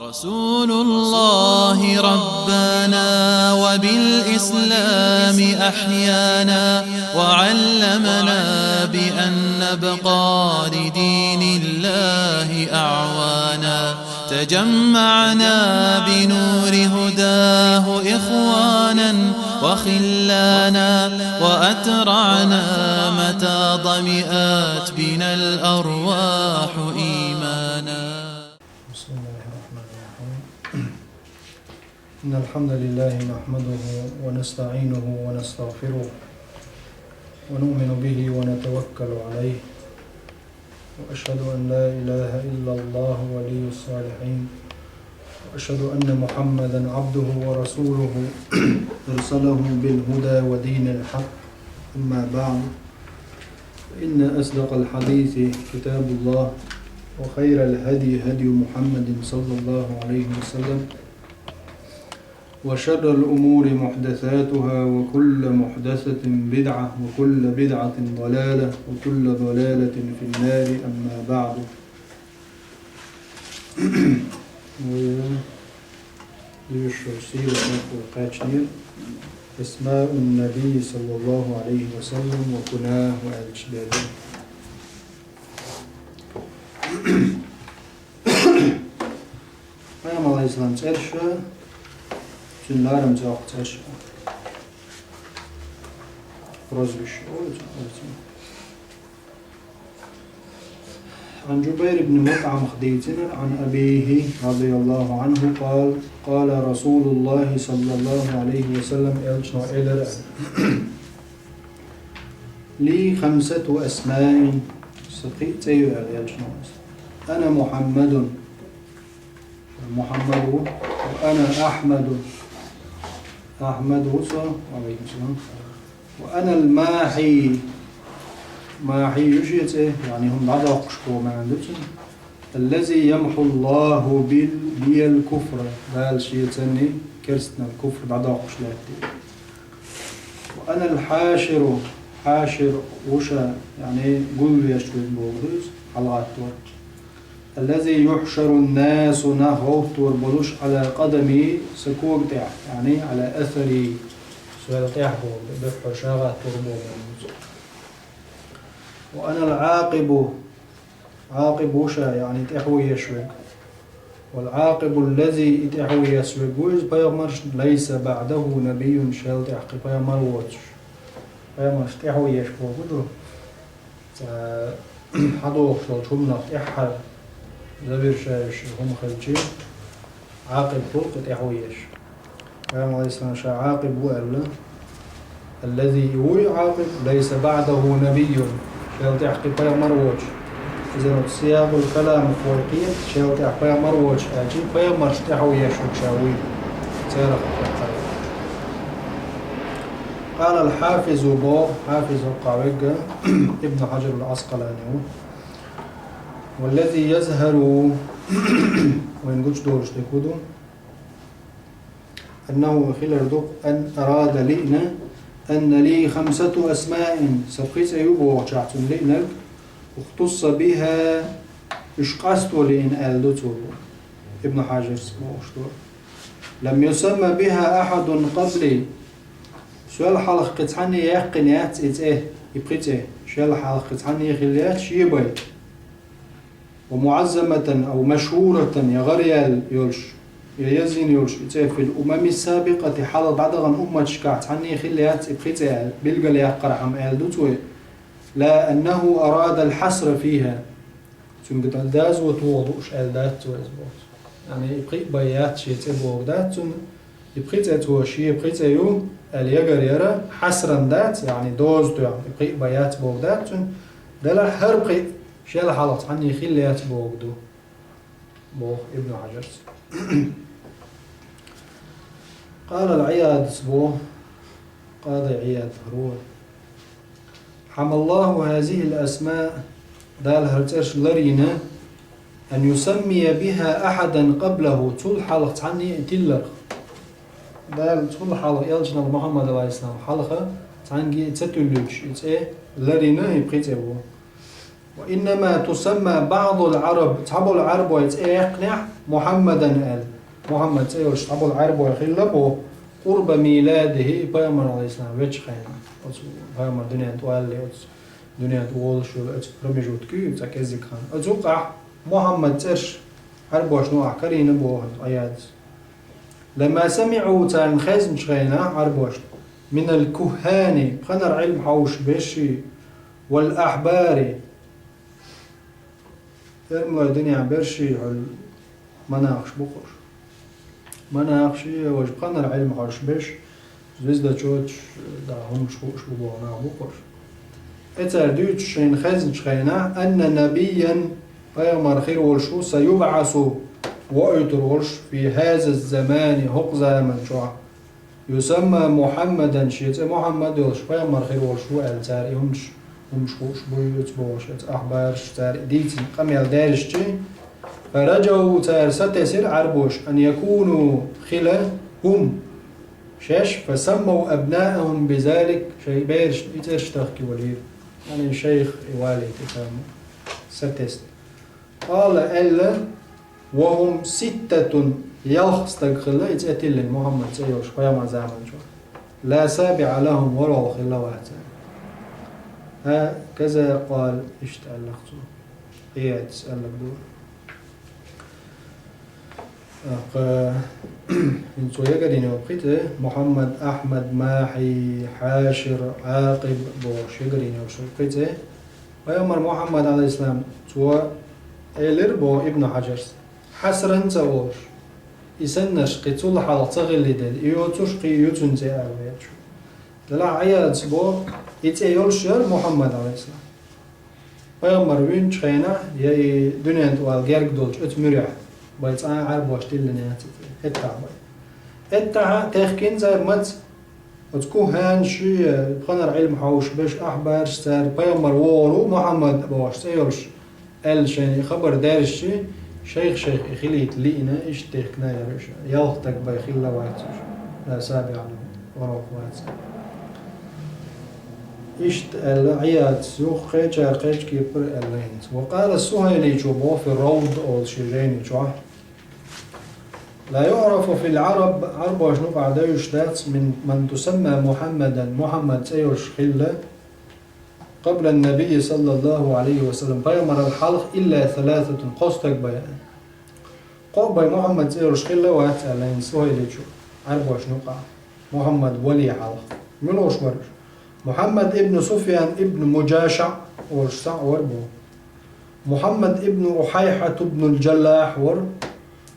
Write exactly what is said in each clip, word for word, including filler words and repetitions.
رسول الله ربانا وبالإسلام أحيانا، وعلمنا بأن نبقى لدين الله أعوانا. تجمعنا بنور هداه إخوانا وخلانا، وأترعنا متى ظمئت بنا الأرواح إيمانا. بسم الله الرحمن الرحيم. إن الحمد لله نحمده ونستعينه ونستغفره، ونؤمن به ونتوكل عليه، وأشهد أن لا إله إلا الله ولي الصالحين، وأشهد أن محمدا عبده ورسوله، أرسله بالهدى ودين الحق. أما بعد، فإن أصدق الحديث كتاب الله، وخير الهدي هدي محمد صلى الله عليه وسلم، وشر الأمور محدثاتها، وكل محدثة بدعة، وكل بدعة ضلالة، وكل ضلالة في النار. أما بعد. Вай дуьйцуш йола сийрат кхаьчнера أسماء النبي صلى الله عليه وسلم وكناه аьлча дерг. Пайхамар алейхиссалам цӀераш, цуьнан ларам цӀоккха цӀераш. Прозвище. عن جبير بن مطعم хадийцинера, عن أبيه رضي الله عنه قال: قال رسول الله صلى الله عليه وسلم, элчано элира: لي خمسة أسماء, сан кхин а цӀе ю, аьлла элчано. أنا محمد, Мухьаммад ву, وأنا أحمد, Ахьмад ву со, وعليكم السلام, وأنا الماحي, Махьи ю шен цӀе, яъни хӀума дӀадоккхуш боху маьӀна ду цуьнан. الذي يمحو الله بي الكفر, Дала шен цӀенна керстанал, куфр дӀадоккхуш лаьттий. وأنا الحاشر, хьашир ву ша, яъни гулвеш верг боху ду иза, хьалагӀаттор. الذي يحشر الناس, нах гӀовттор болуш, على قدمي, сан кога тӀехь, яъни على أثري, сол тӀехь боху, дуьххьал ша гӀаттор боху маьӀна ду цуьнан. وأنا العاقب, Ӏакъиб ву ша, яъни тӀаьхьо еш верг. والعاقب الذي, и тӀаьхьо еш верг ву иза пайхамаршна, ليس بعده نبي, шел тӀехь кхин пайхамар воцуш. Пайхамарш тӀаьхьо еш боху ду. Цкъа хьадогӀуш долчу хӀуманах тӀаьххьара завершающий хӀума хилча, Ӏакъиб хуьлу кхин тӀаьхьо еш. Пайхамар алейхиссалам ша Ӏакъиб ву аьлла. الذي, и вуй Ӏакъиб, ليس بعده نبي, шел тӀехь кхин пайхамар воцуш. Иза оцу сиякъул калам хӀокхуьнга, шел тӀехь пайхамар воцуш аьлча, пайхамарш тӀаьхьо еш верг ша вуй. Церах тӀаьххьара. قال الحافظ, боху, хьафиз хӀокху верг Ибн Хьаджар ал-Ӏаскъалани ву. والذي يظهر, вайна гучудолуш дерг хӀун ду? أنه, хилар ду, أن أراد, лиъна, أن لي خمسة أسماء, сан пхи цӀе ю бохучохь цунна лиънарг, اختص بها, уьш къасто лиъна аьлла ду цо, Ибн Хьаджарс бохуш ду. لم يسم بها أحد قبلي, сол хьалха кхин цхьанне яьккхина яц и цӀе, и пхи цӀе, шел хьалха кхин цхьанне хилла яц шен бен. ومعظمة أو مشهورة, я гӀар яьлла йолуш, я язйина йолуш и цӀе, في الأمم السابقة, хьалха дӀадахана умматашкахь цхьанне хилла яц и пхи цӀе аьлла, билгалъяккхархьама аьлла ду цо. لا أنه أراد الحصر فيها. Цуьнга тӀе дазо тоха дууш аьлла дац цо иза боху. Яъни и пхи а бен яц шен цӀе боху дац цунна, и пхи цӀе цо шен пхи цӀе ю аьлла ягар яра, хьасран дац, яъни доза тоьхна, и пхи а бен яц боху дац цунна, делахь хӀара пхи а шел хьалха цхьанне хилла яц боху ду, боху Ибн Хьаджарс. قال العياض, боху, Къади Ӏияд хӀара ву. حمى الله هذه الأسماء, Дала хӀара цӀераш ларйина, أن يسمي بها أحدا قبله, цул хьалха цхьанне а тилларх. Дала цул хьалха элчанал Мухьаммад алейхиссалам хьалха цхьаьнгге а ца туьллуьйтуш и цӀе ларйина, и пхи цӀе ву. وإنما تسمى بعض العرب, цхьаболу Ӏарбой цӀе яьккхинехь, محمدا аьлла. Мухьаммад цӀе йолуш цхьаболу Ӏарбой хилла боху, قرب ميلاده, пайхамар, алейхиссалам, вечу хенахь. Оцу пайхамар дуьнен тӀе валале, оцу дуьнен тӀе волуш йолу оцу промежутке, цхьа кӀеззиг хан. Оцу юкъахь Мухьаммад цӀерш Ӏарбошна юкъахь карийна боху Ӏияда. لما سمعوا, царна хезначу хенахь Ӏарбошна, من الكهان, пханара Ӏилма хьовсуш берш, والأحبار, эрмалойн динехь берш, хьуьлла манахаш бу-кх уьш. Манахаш, важа пханара Ӏилма хьовсуш берш, звездочёташ, да, хӀуманаш хууш бу боху нах бу-кх уьш. И цара дуьйцуш шайна хезначу хенахь, أن نبيا, пайхамар хир волуш ву, سيبعث, воуьйтур волуш, في هذا الزمان, хӀокху заман чохь, يسمى محمدا, шен цӀе Мухьаммад йолуш, пайхамар хир волуш ву аьлла, цара и хӀуманаш, хӀуманаш хууш буй оцу бохуш, оцу ахьбарша цара и дийцина къамел даьржичи, فرجوا, цара сатесира Ӏарбоша, أن يكونوا, хила хӀума шаьш, فسموا أبناءهم بذلك, шайн берашна и цӀераш тахкайолийра. Яъни шайх и валийта царна сатесна. قال, аьлла, وهم ستة, ялх стаг хилла и цӀе тиллина Мухьаммад цӀе йолуш пайхамар заман чохь. لا سابع لهم, ворхӀалгӀа хилла вац цара. هكذا قال, иштта аьлла-кх цо. Ӏияда аьлларг ду. ТӀаккха хӀинца цо ягарйина йолу кхин цӀе, Мухьаммад, Ахьмад, Махьи, Хьашир, Ӏакъиб бохуш ягарйина йолуш кхин цӀе. Пайхамар Мухьаммад, алейхиссалам, цо элира боху Ибн Хьаджарс, хьасран ца олуш, и саннарш кхин цул хьалха ца хилли делла, и йоцурш кхин ю цуьнан цӀе аьлла веача. Делахь Ӏиядас боху, и цӀе йолуш яра Мухьаммад, алейхиссалам. Пайхамар вуьйначу хенахь, я и дуьнен тӀе вала герга долчу оцу муьрехь, бай цкъа а Ӏарбоша тиллина яц и цӀе, хӀетахь бай. ХӀетахь а техкина цара маца, оцу кухӀанаш, я пханара Ӏилма хьовсуш берш, ахьбарш, цара пайхамар вогӀур ву Мухьаммад бохуш цӀе йолуш, аьлла шайна и хабар даьржичи, шайх-шайх и хилийта лиъна, иштта техкина яра уьш. Ялх стаг бай хилла вац уьш. لا سابع لهم, ворхӀалгӀа вац. Иштта аьлла Ӏиядас, юха кхечара кхечу кепара аьлла хӀинца. وقال السهيلي, цо боху في الروض олучу жайни чохь: لا يعرف في العرب, Ӏарбошна юкъахь девзаш дац, من, من تسمى محمدا, Мухьаммад цӀе йолуш хилла, قبل النبي صلى الله عليه وسلم, пайхамарал хьалха, إلا ثلاثة, кхо стаг бай. Кхо а бай Мухьаммад цӀе йолуш хилла вац аьлла хӀинца Сухайличо, Ӏарбошна юкъахь, Мухьаммад вале хьалха. Мила волуш вара уьш? Мухьаммад ибн Суфьян ибн МуджашаӀ волуш цхьаъ вара боху. Мухьаммад ибн Ухьайхьат ибн аль-Джаллахь вара.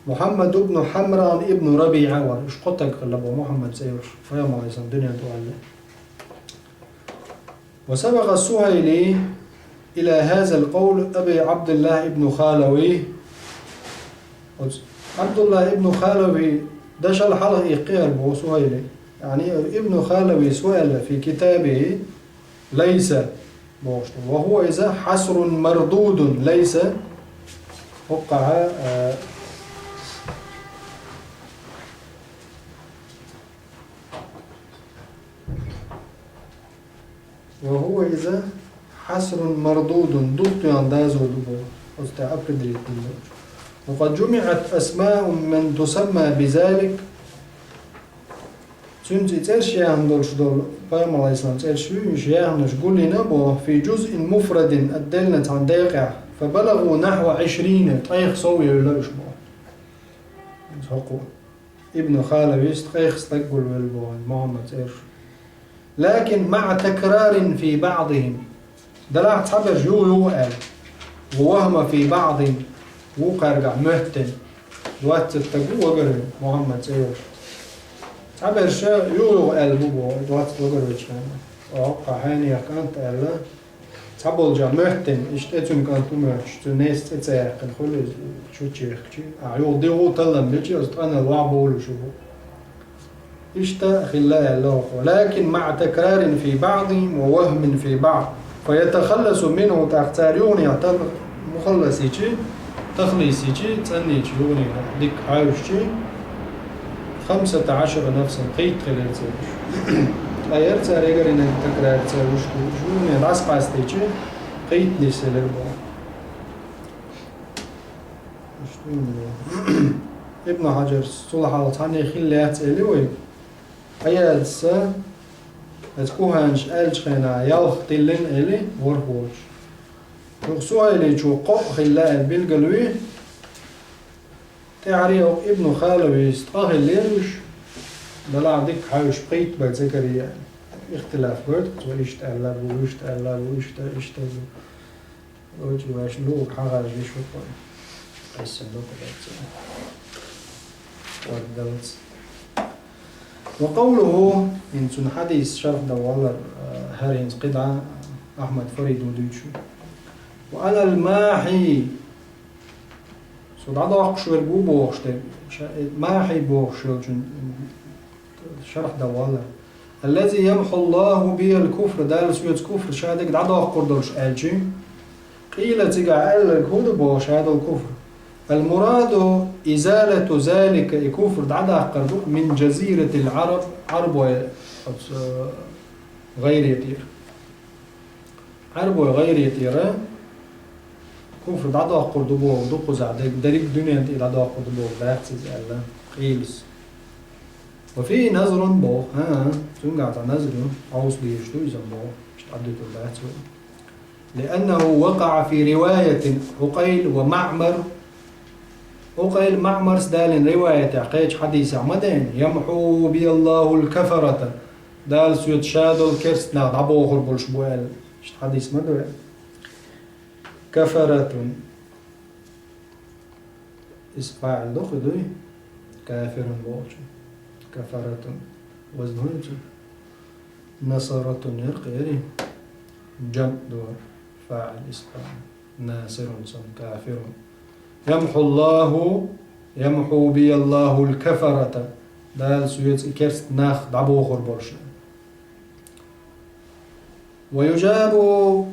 Мухьаммад ибн Хьамран ибн РабиӀа вара. Уьш кхо стаг хилла боху Мухьаммад цӀе йолуш, пайхамар, алейхиссалам, дуьнен тӀе валале. وسبق السهيلي إلى هذا القول أبي عبد الله بن خالوي. Оцу Абдулла ибн Халави дашал хьалха иккхи хӀара боху Сухайли. يعني ابن خالوي سئل في كتابه ليس бохуш ду. وهو إذا حصر مردود ليس. ХӀокхахьа, а, وهو إذا حصر مردود, духтоьхна дозал ду боху, оцу тӀе определить дина долчу. وقد جمعت أسماء من تسمى بذلك. Цуьнца и цӀераш яьхна долуш долу, пайхамар, алейхиссалам, цӀераш ю, уьш яьхнарш гулйина боху, في جزء مفرد, отдельно цхьана декъехь, فبلغوا نحو عشرين, ткъех сов евлла уьш боху. ХӀокхо. Ибн Халавис ткъех стаг гулвелла боху Мухьаммад цӀераш. لكن مع تكرار في بعضهم. Делахь цхьаберш юха-юха аьлла. ووهم في بعض, вукхаьргахь моьттина. Двадцать стаг ву вагарвина, Мухьаммад цӀе йолуш. Цхьаберш юха-юха аьлла бу боху, двадцать вагарвечу хенахь. Оха хьенех кӀант аьлла. Цхьаболчохь моьттина, иштта цуьнан кӀант ву моьттуш, цуьнан неса цӀе ца яьккхина хуьлу иза, чу чехкачи. Ахьа юха дигӀу таллам бичи, оцу тӀанал вахь бовлуш ву. Иштта хилла аьлла хӀокхо. لكن مع تكرار في بعض ووهم في بعض. فيتخلص منه, тӀаккха цара юханехьа тал-, мухаллас йичи, тахлис йичи, цӀанйичи юханехьа, дика хьаьвсичи, خمسة عشر نفسا, кхийтта хилира церан. Ткъа яра цара ягарйинарг такрар ца луш ду, юханехьа дӀасакъастийчи, кхайкхийттинарг хилар боху. Иштта вина боху. Ибн Хьаджарс цул хьалха цхьанне хилла яц элира вай. Къаядса, аса куханаш аьллачу хенахь ялх тиллина элира ворхӀ волчу. Юха Сухьайличо кхоъ хилла аьлла билгалве, тӀаьхьара окху Ибн Халавис ткъа хиллера уьш, далахь дика хьаьвсича пхийтта бен ца карий аьлла. Ихтилаф гойту, цо иштта аьлла бу, иштта аьлла бу, иштта, иштта бу. Лучу вайшна луург хьагӀажа йиш ву-кх вай. Айса ду-кх вай цунна. Ва далц. Ва къавлуху, хӀинца цуьнан хьадис шарх дан валар, а, хӀара хӀинца кхидӀа Ахьмад Фарид ву дуьйцуш. Ва анал махьи. Со дӀадоккхуш верг ву бохуш дерг. Ша-, э, махьи бохуш йолчун, м, шарх дан валар. Аллази ямхьу Аллаху бихил куфр, Дала соьца куфр ша дерг дӀадоккхур долуш аьлчи. Къийла, цигахь аьлларг хӀун ду боху ша долу куфр? Ал-мураду изалату залика, и куфр дӀадаккхар ду мин джазиратил Ӏараб, Ӏарбой, оцу, э, гӀайре тӀера. Ӏарбой гӀайре тӀера куфр дӀадоккхур ду боху ду кхузахь, дерриг дуьнен тӀе дӀадоккхур ду боху дац иза аьлла, къийла. Ва фихи назрун боху, хӀан, цуьнгахь цхьа назр ю, Ӏовса дезаш ду иза боху, иштта дӀадуьтур дац вай. Лианнаху вакъаӀа фи риваятин Ӏукъайл ва Маъмар. Ӏукъайл, Маъмарс далийна риваятехь кхечу хьадисехь ма дайна: «Ямхьу бихи Аллахул кафарата». Дала соьца ша долу керста нах дӀабохур болуш бу аьлла. Иштта хьадис ма ду вай. Кафаратун. Исм фаӀил ду кху дуй? Кафирун бохучун. Кафаратун. Вазн хӀун ю цуьнан? Насаратун яра кху, яра? ЖамӀ ду фаӀил, исм фаӀил. Насирун санна, кафирун. Ямхьу Аллаху, ямхьу бихи Аллахул кафарата. Дала соьца и керста нах дӀабохур болуш. Ва южабу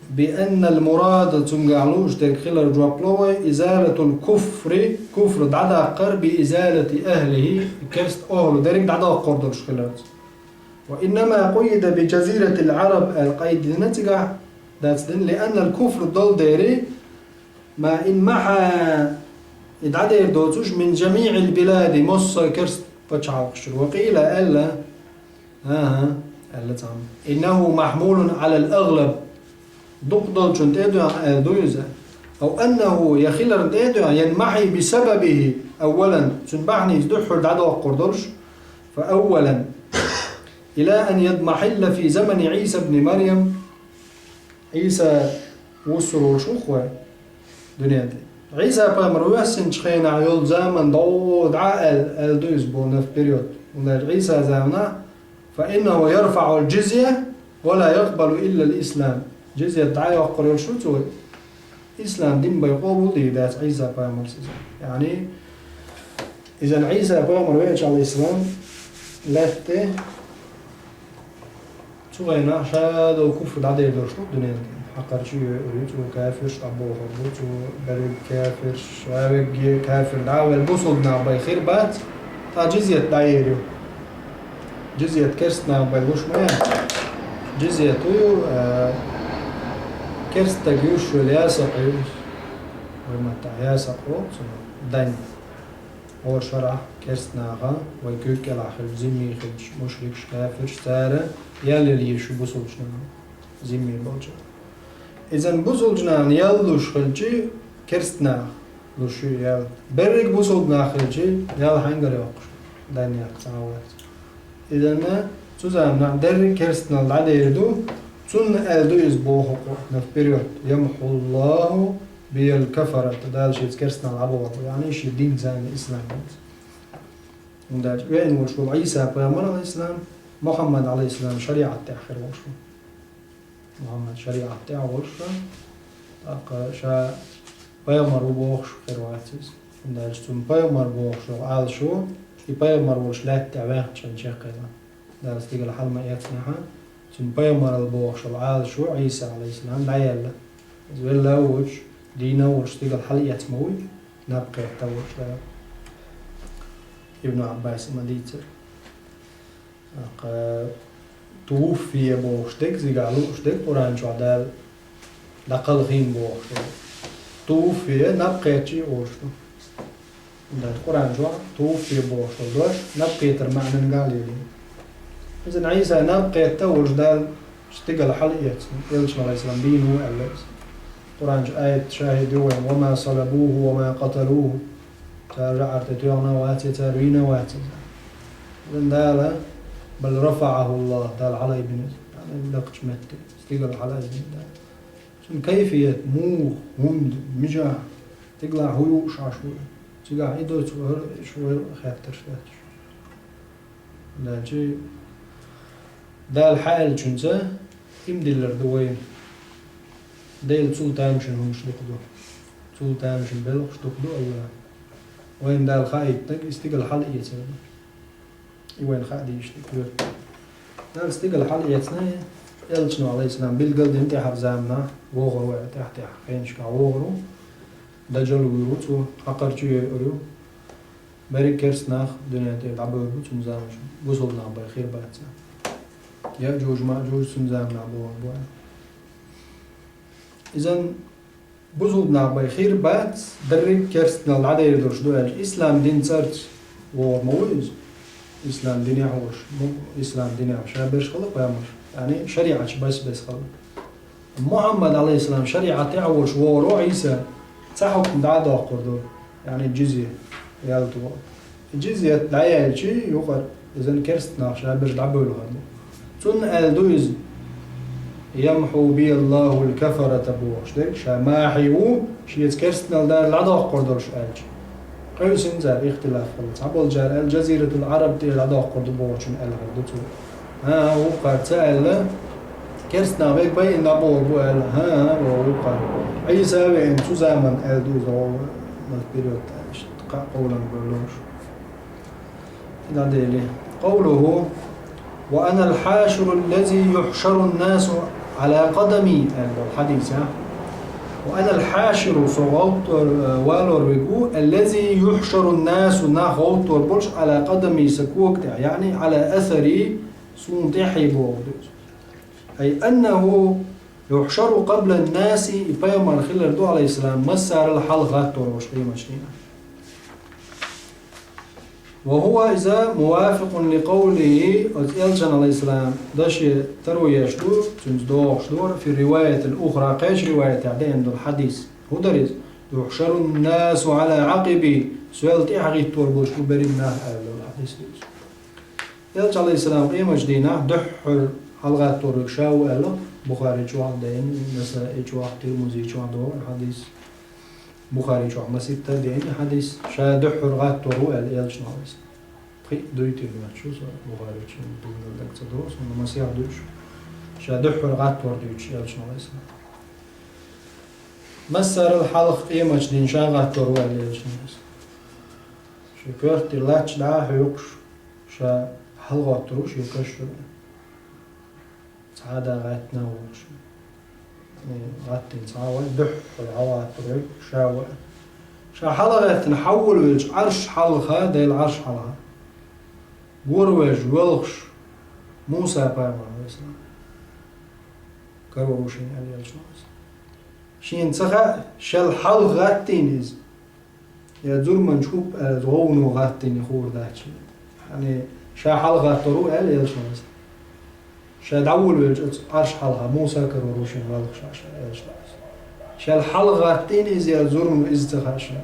би аннал мурада, цуьнгахь лууш дерг хилар жоп ло вай, изалатул куфри, куфр дӀадаккхар, би изалати ахлихи, керста охӀла дерриг дӀадоккхур долуш хиларца. Ва иннама къуйида би джазиратил Ӏараб аьлла къайдина цигахь, дац дина, лианнал куфр долу дери, ма инмахьа, и дӀадер доцуш, мин жамиӀил билади, массо а керста пачхьалкхашчуьра. Ва къийла аьлла, АхӀа, аьлла цхьамма. Иннаху махьмулун Ӏалал агълаб. Дукха долчун тӀе а доьгӀна аьлла ду иза. Ав аннаху, я хиларна тӀе а доьгӀна, янмахьи бисабабихи, аввалан, цуьнан бахьаница дуьххьара дӀадоккхур долуш, фа аввалан, ила ан ядмахьилла фи замани Ӏийса бни Марьям, Ӏийса вуссур волуш ву-кх вай дуьнен тӀе. Ӏийса пайхамар воьссинчу хенахь йолу заман дӀо дӀа аьлла, аьлла ду иза боху наф период. ХӀунда аьлча Ӏийса заманахь, фа иннаху ярфаӀул джизья ва ла якъбалу иллал ислам. Джизьят дӀайоккхур йолуш ву цо. Ислам дин бен къобал дийр дац Ӏийса пайхамарс иза. Яъни, иза Ӏийса пайхамар веача, Ӏалайхиссалам, лаьтта тӀе, цу хенахь ша долу куфр дӀадер долуш ду дуьнен тӀе. Хьакхарчий йойур ю цо, кафирш дӀабохур бу цо, берриг кафирш, ша вегге кафир дӀа а велла, бусулба нах бен хир бац, тӀаккха джизьят дӀаер ю. Джизьят керста нах бен луш ма яц. Джизьят ю, а, керста стаг юьйш йолу ясакъ ю. Вай маттахь ясакъ боху цунах, дань. ХӀора шарахь керста наха, вай куьйга кӀелахь хилча, зимми хилча, мушрикаш, кафирш, цара ял яла езаш ю бусулбачу наха, зимми болчара. Иза бусулбачу нахана ял луш хилча, керста наха луш ю ял. Берриг бусулба нах хилча, ял хьаьнгара йоккхуш, дайн яккха цхьа а вац. Иза цу заманахь дерриг керстанал дӀадер ду, цунна аьлла ду иза боху-кх, наф период: «Ямхьуллаху бихил кафарата», Дала шеца керстанал дӀабохур бу, яъни шен дин царна ислам ду. ХӀунда аьлча веана волуш волу Ӏийса пайхамар, Ӏалайхиссалам, Мухьаммад, Ӏалайхиссалам, шариӀат тӀехь хир волуш ву. Мухьаммад шариӀат тӀехь волуш ву, тӀаккха ша пайхамар ву бохуш хир вац иза. ХӀунда аьлча цунна пайхамар бохуш йолу Ӏалашо, и пайхамар волуш лаьтта тӀехь ваьхначу хенахь чекхъелла. Дала стигала хьала ма эцнехь, цунна пайхамаралла бохуш йолу Ӏалашо, Ӏийса, Ӏалайхиссалам, дӀаелла. Иза велла а воцуш, дийна а волуш стигала хьала эцна ма вуй, наб кхетта а волуш Дала. Ибн Ӏаббаса ма дийцира. ТӀаккха тувуффия бохуш дерг, цигахь лууш дерг Къуръан чохь Дала, дӀакхалхийна бохуш долу. Тувуффия наб кхетчий олуш ду. ХӀунда аьлча Къуръан чохь тувуффия бохуш долу дош наб кхетар маьӀнан гӀалийли. Иза Ӏийса наб кхетта а волуш Дала стигала хьалаэцна, элчано, алейхиссалам, дийна ву аьлла иза. Къуръан чу аят шахид ю вайн: «Ва ма салабуху, ва ма къаталуху». Цара жаӀар тӀе тоьхна а вац, я цара вийна а вац иза. Иза Дала: «Бал рафаӀаху Аллах», Дала хьалаайбина иза. Яъни, лакхачу метте, стигала хьалаайбина Дала. Цуьнан кайфият муха, хӀунда, мичахь, стигалахь хӀун юуш Ӏаш ву? Цигахь и доцу хӀара, шу хӀара хеттарш лаьтташ. Дальше Дала хьаьллачуьнца иман диллар ду вайна. Дела цул тамашийна хӀумаш дукха ду. Цул тамашийна белхаш дукха ду Аллах. Вайна Дала хаийтинарг и стигала хьалаэцар ду. И вайна хаа дийш ду коьрта. Дала стигала хьалаэцна, элчано, алейхиссалам, билгал дина тӀаьхьара заманахь, вогӀур ву аьлла, тӀаьхь-тӀаьхьа хенашкахь вогӀур ву. Даджал вуьйр ву цо, хьакхарчу йойур ю. Берриг керста нах дуьнен тӀера дӀабевр бу цуьнан заманчохь, бусалба нах бен хир бац. Яъжуж-Маъжуж цуьнан заманахь богӀур бу аьлла. Иза бусалба нах бен хир бац, дерриг керстанал дӀадер долуш ду аьлча, ислам дин цӀарца вогӀур ма ву иза. Ислам динехь а волуш, ну, ислам динехь ша берш хилла пайхамарш, яъни шариӀаташ бес-бес хилла. Мухьаммад, алейхиссалам, шариӀатехь а волуш вогӀур ву Ӏийса, цхьа хӀукм дӀа а доккхур ду, яъни джизья ялта ву. И джизьят дӀаяьлчи юкъара, иза керста нах ша берш дӀабевлла хир бу. Цунна аьлла ду иза: «Ямхьу би Аллахул кафарата», бохуш дерг, ша махьи ву, шеца керстанал Дала дӀадоккхур долуш аьлча. Къевсина цара, ихтилаф хилла. Цхьаболчара аьлла, Джазиратул Араб тӀера дӀадоккхур ду бохучунна аьлла хир ду цо. ХӀан-хӀа, вукхара ца аьлла, керста нах вега байина дӀабогӀур бу аьлла. ХӀан-хӀа, боху вукхара. Ӏийса а веана, цу заманна аьлла ду иза, вперёд аьлла, иштта кхаа къовланга бевлла волуш. И дӀадели. Къовлуху: «Ва анал хьаширу ллази юхьшару ннасу Ӏала къадами», аьлла долу хьадисехь. «Ва анал хьаширу», со гӀовттор, э, валор вег ву, «аллази юхьшару ннасу», нах гӀовттор болуш, «Ӏала къадами», сан кога тӀехь, яъни «Ӏала асари», суна тӀаьхье боху ду иза. Ай аннаху юхьшару къабла ннаси, и пайхамар хилар ду, алейхиссалам, массарал хьалха гӀаттор волуш къематдийнахь. Ва хӀува иза мувафикъун ли къавлихи, оцу элчан, алейхиссалам, даше таро еш ду, цуьнца догӀуш ду, фи риваятил ухра, кхечу риваятехь деана долу хьадис. ХӀун дара иза? «Юхьшару ннасу Ӏала Ӏакъиби», соьл тӀаьхьа гӀиттор болуш бу берриг нах аьлла долу хьадис ду иза. Элча, алейхиссалам, къематдийнахь дуьххьара хьалгӀаттор верг ша ву аьлла, Бухари чохь а деана, Насаи чохь, Тирмузи чохь догӀу хьадис. Бухари чохь маситта а деана хьадис, ша дуьххьара гӀаттор ву аьлла элчано, алейхиссалам. Пхиъ дуй тӀе моьттуш ву со Бухари чу, билггал дага ца догӀу суна, масех дуьйш. Ша дуьххьара гӀаттор дуьйцуш элчано, алейхиссалам. Массарал хьалха къематдийнахь ша гӀаттор ву аьлла элчано, алейхиссалам. Шен коьрта тӀе лач дӀа а хьоькхуш, ша хьалагӀоттур ву шен каш чуьра. Цхьа а да гӀаьттина а волуш. Э, гӀаттина цхьа а вай, дуьххьара хьалагӀаттур верг ша ву. Ша хьалагӀаьттина хьаввала велча, Ӏарш хьалха, Делан Ӏарш хьалха, гора веш, воьлхуш, Муса пайхамар, алейхиссалам, карор ву шена аьлла элчано. Шена ца хаьа, шел хьалха гӀаттийна иза. Я зурманчу хӀуп аьлла, гӀовно гӀаттийна хуур дац шена. Яъни, ша хьалха гӀаттор ву аьлла элчано. Ша дӀаволавелча оцу Ӏарш хьалха Муса карор ву шена валха ша, ша элчано. Шел хьалха гӀаттийна иза я зурма, иза ца хаьа шена.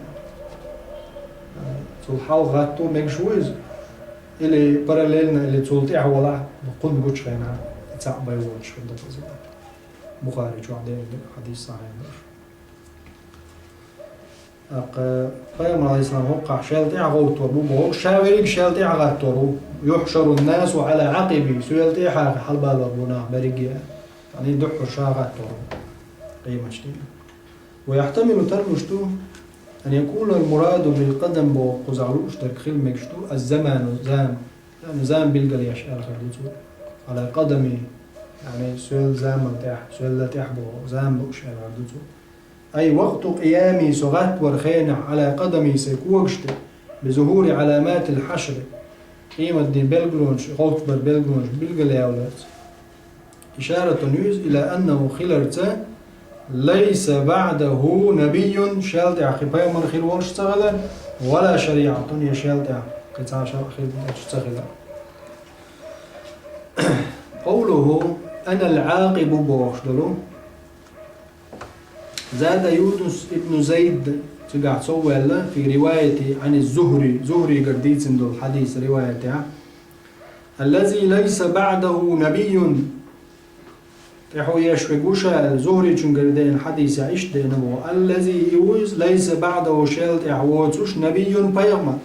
Цул хьалха гӀатто мегаш ву иза? Или параллельно, или цул тӀаьхьа валахь, кхунна гучу хенахь, и цхьаъ бай воцуш хир ду иза. Бухари чохь деана хьадис сахьихь ду. ТӀаккха пайхамар, алейхиссалам, хӀокхахь шел тӀаьхьа гӀовттор бу боху, ша верриг шел тӀаьхьа гӀаттор ву. «Юхьшару ннасу Ӏала Ӏакъиби», соьл тӀаьхьа хьалабалор бу нах берриге. Яъни дуьххьара ша гӀаттор ву къематдийнахь. Ва яхьтамилу, тарлуш ду, ан якуна ал-мураду бил-къадам боху кхузахь лууш дерг хила мегаш ду, аз-заману, зама. Яъни зама билгал еш аьлла хир ду цо. Ӏала къадами, яъни соьл замал тӀехь, соьлла тӀехь боху, зама лууш аьлла хир ду цо. Ай вакъту къиями, со гӀаттавар хенахь, Ӏала къадами, сайн когаш тӀе, би зухури Ӏаламатил хьашри, къематден билгалонаш, гӀовттабар билгалонаш билгал ялларца. Ишаратун, юьза, ила аннаху, хиларца, «Лайса баъдаху набийюн», шел тӀехь кхин пайхамар хир волуш ца хилар, «ва ла шариъатун», я шел тӀехь кхин цхьа шарӀ хир долуш ца хилар. Къовлуху «Ана ал-Ӏакъибу» бохуш долу. Зада Юнус ибн Зайд, цигахь сов ваьлла, фи риваяти ан Зухри, Зухригара дийцина долу хьадис риваятехь, «Аллази лайса баъдаху набийюн». ТӀаьхьо еш верг ву ша аьлла, Зухричуьнгара деана хьадисехь иштта деана боху. «Аллази», и ву иза, «лайса баъдаху», шел тӀехь воцуш, «набийюн», пайхамар.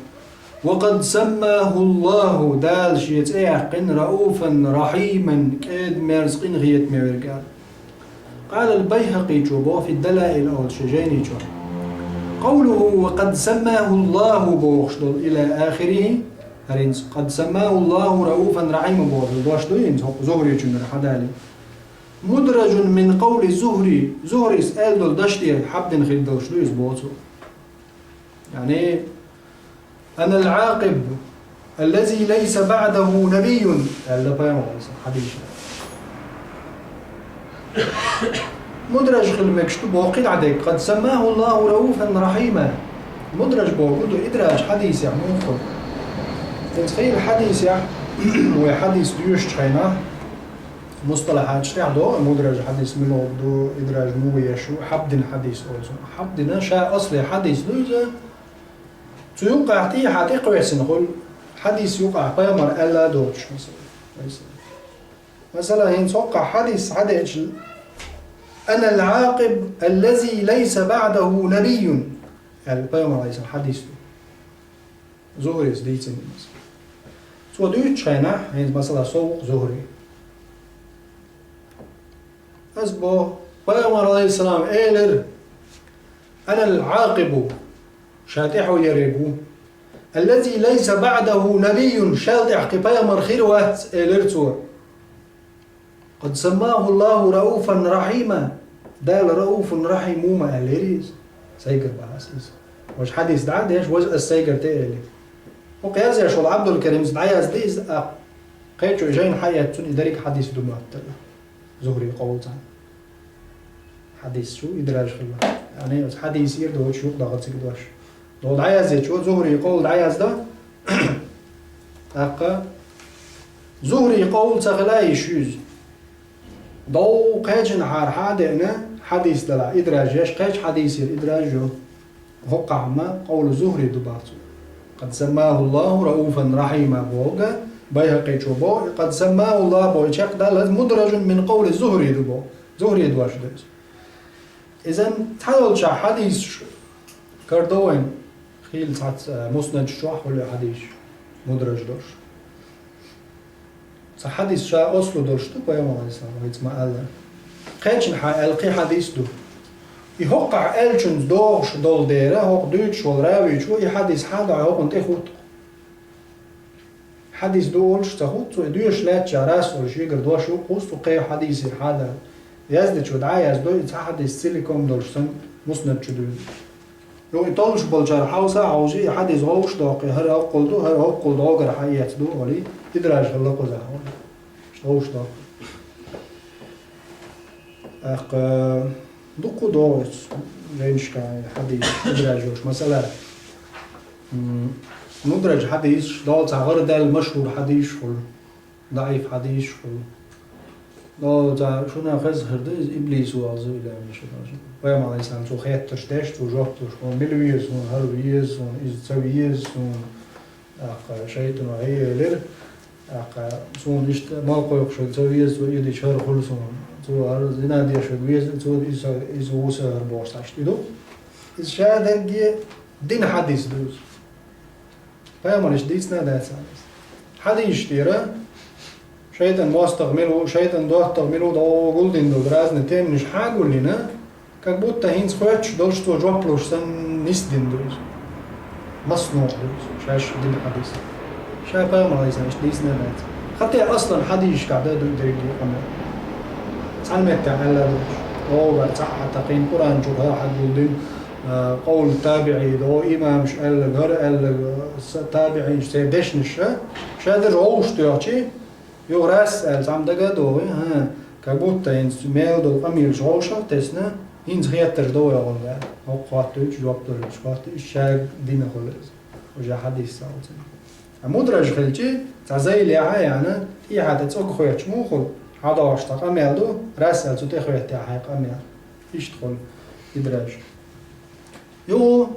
«Ва къад саммаху Аллаху», Дала шен цӀе яьккхина, «рауфан рахьиман», кӀеда-мерза, къинхетаме верг аьлла. Къала ал-Байхакъичо боху фи Далаил олучу жайни чохь. Къовлуху «ва къад саммаху Аллаху» бохуш долу, ила ахирихи, хӀара хӀинца «къад саммаху Аллаху рауфан рахьима» бохуш долу дош ду хӀинца хӀокху Зухричуьнгара хьадале. Мудражун мин къовли Зухри, Зухрис аьлла долу даш тӀера хьабдина хир долуш ду иза боху цо. Яъни, «Ана ал-Ӏакъиб, аллази лайса баъдаху набийюн», аьлла пайхамар Ӏийса хьадийша. Мудраж хила мегаш ду боху кхидӀа дерг, «къад саммаху Аллаху рауфан рахьима». Мудраж боху ду идраж хьадийсехь муха. ХӀинца хийла хьадийсехь, вай хьадийс доьшучу хенахь, мусталахьаташ тӀехь догӀу, мудраж хьадис мила ду, идраж муха еш ву, хьабдина хьадис олу цунах. Хьабдина ша асле хьадис ду иза, цу юкъахь тӀехьа тӀекхоьссина хуьлу хьадис юкъахь пайхамар аьлла а доцуш, масала. Масала, хӀинца хӀокхахь хьадис хьадеача, «Ана ал-Ӏакъиб, аллази лайса баъдаху набийюн», аьлла пайхамар Ӏийса хьадис ду. Зухрис дийцина иза. Цо дуьйцучу хенахь, хӀинца, масала, сов ву-кх Зухри. Ас боху, пайхамар, алейхиссалам, элира: «Ана ал-Ӏакъибу», ша тӀаьхьо ерг ву. «Аллази лайса баъдаху набийюн», шел тӀехь кхин пайхамар хир вац, элира цо. «Къад саммаху Аллаху рауфан рахьима». Дала рауфун рахьим ву ма аьллера иза. Сайгара бахьа ас иза. Важа хьадис дӀа а деш, важа ас сайгара тӀе а элира. ХӀокху язъеш волу Ӏабдулкаримс дӀаязди иза, а кхечу жайна хьаэцна цунна и дерриг хьадис ду моьттура. Зухри къовлу цхьаьна. Хьадис шу идраж хилла. Яъни, оцу хьадис ир доцуш юкъа даха цига дош. Дов дӀаяздечо Зухри къовла дӀаязда. ТӀаккха Зухри къовла ца хила йиш ю иза. Дов кхечанхьара хьа а деана, хьадис дала, идраж еш, кхечу хьадисера идраж ю. ХӀокхахь ма къовла Зухри ду бац. «Къад саммаху Аллаху рауфан рахьима» боху, Байхакъичо боху, «Къад саммаху Аллах» боху, чекхдаллалц, «мудражун мин къовли Зухри» ду боху. Зухри дош ду иза. Изан цхьайолчохь хьадисаш карадо вайн, хийла цхьацца, э, муснад чохь хуьлу хьадисаш, мудраж долуш. Цхьа хьадис ша ослу долуш ду, пайхамар алейхиссалам вайца ма-аллара. Кхечанхьа аьлла кхин хьадис ду. И хӀокхахь аьллачунца догӀуш долу дера, хӀокху дуьйцуш волу равичо и хьадис хьадахь хӀокхунна тӀе хӀутту. Хьадис ду олуш ца хӀутту, цо и доьшуш лаьттачара ас олуш шегара дош ю кхузту кхе хьадисера хьадахь. Яздечо дӀа а яздо, и цхьа хьадис целиком долуш санна, муснад чу дуьйна. Юха и толлуш болчара хьовса а хьовжий, и хьадис гӀовш доккхий, хӀара хӀоккхул ду, хӀара хӀоккхул догара хьаэца ду, олий, идраж хилла кхузахь, олий. ГӀовш доккхий. ТӀаккха дуккха догӀу оцу жайнашкахь хьадис, идраж йолуш. Масала, м, мудраж хьадисаш, догӀу цхьа гӀарадаьлла машхӀур хьадисаш хуьлу. ДаӀиф хьадисаш хуьлу. Но, цхьа шуна хеза хир ду иза, иблис ву алза вилла мешан. Пайхамар алейхиссалам цо хеттарш деш, цо жоп луш, хьуна мила веза, хьуна хӀара веза, хьуна иза ца веза, хьуна, тӀаккха шайтано хӀей элира, тӀаккха суна иштта мал кхойкхуш верг ца веза, цо и дича хӀара хуьлу суна. Цо хӀара зина деш верг веза, цо иза, иза ву сан хӀара бохуш цхьаьшта и ду. Иза ша дерриге дина хьадис ду иза. Пайхамарш дийцина а дац царна. Хьадисаш тӀера шайтӀан мостагӀа мила ву, шайтӀан доттагӀа мила ву, дӀо гулдина долу разные теманаш хьа а гулйина, как будто хӀинца хоьттуш долуш цо жоп луш санна нисдина ду иза. Массанхьа ду иза, шаьш дина хьадис. Ша пайхамар алейхиссалам иштта дийцина а дац. ХӀаъ, аслан хьадисашкахь дан ду дерриге къамел. Цхьана меттехь аьлла а долуш. Оха вара цхьаъ хьатакхийна, Къуръан чу хьа хьагулдина, а, къовла табиӀий до, имамаш аьлла, хӀара аьлла, са-, табиӀинаш церан дешнаш, а? Ша дерш гӀовш доьхчий, юха рас аьлла, цхьамма дага а догӀий, хӀа, Как будто хӀинца мел долу къамелаш вовшах а тесна, хӀинца хеттарш дан вай гӀо ваьлла. ХӀокху хоттуьйтуш, жоп далуьйтуш хоттуьйтуш, шаьш дина хуьлу иза. Уже хьадис ца олу цунна. Ткъа мудраж хилчи, цхьа зайлехь а яьхна, тӀехьа тӀе цӀог хоьттуш муха хуьлу, хьадогӀуш цхьа къамел ду, расса цу тӀе хоьттехь хьайн къамел. Иштта хуьлу идраж. Юха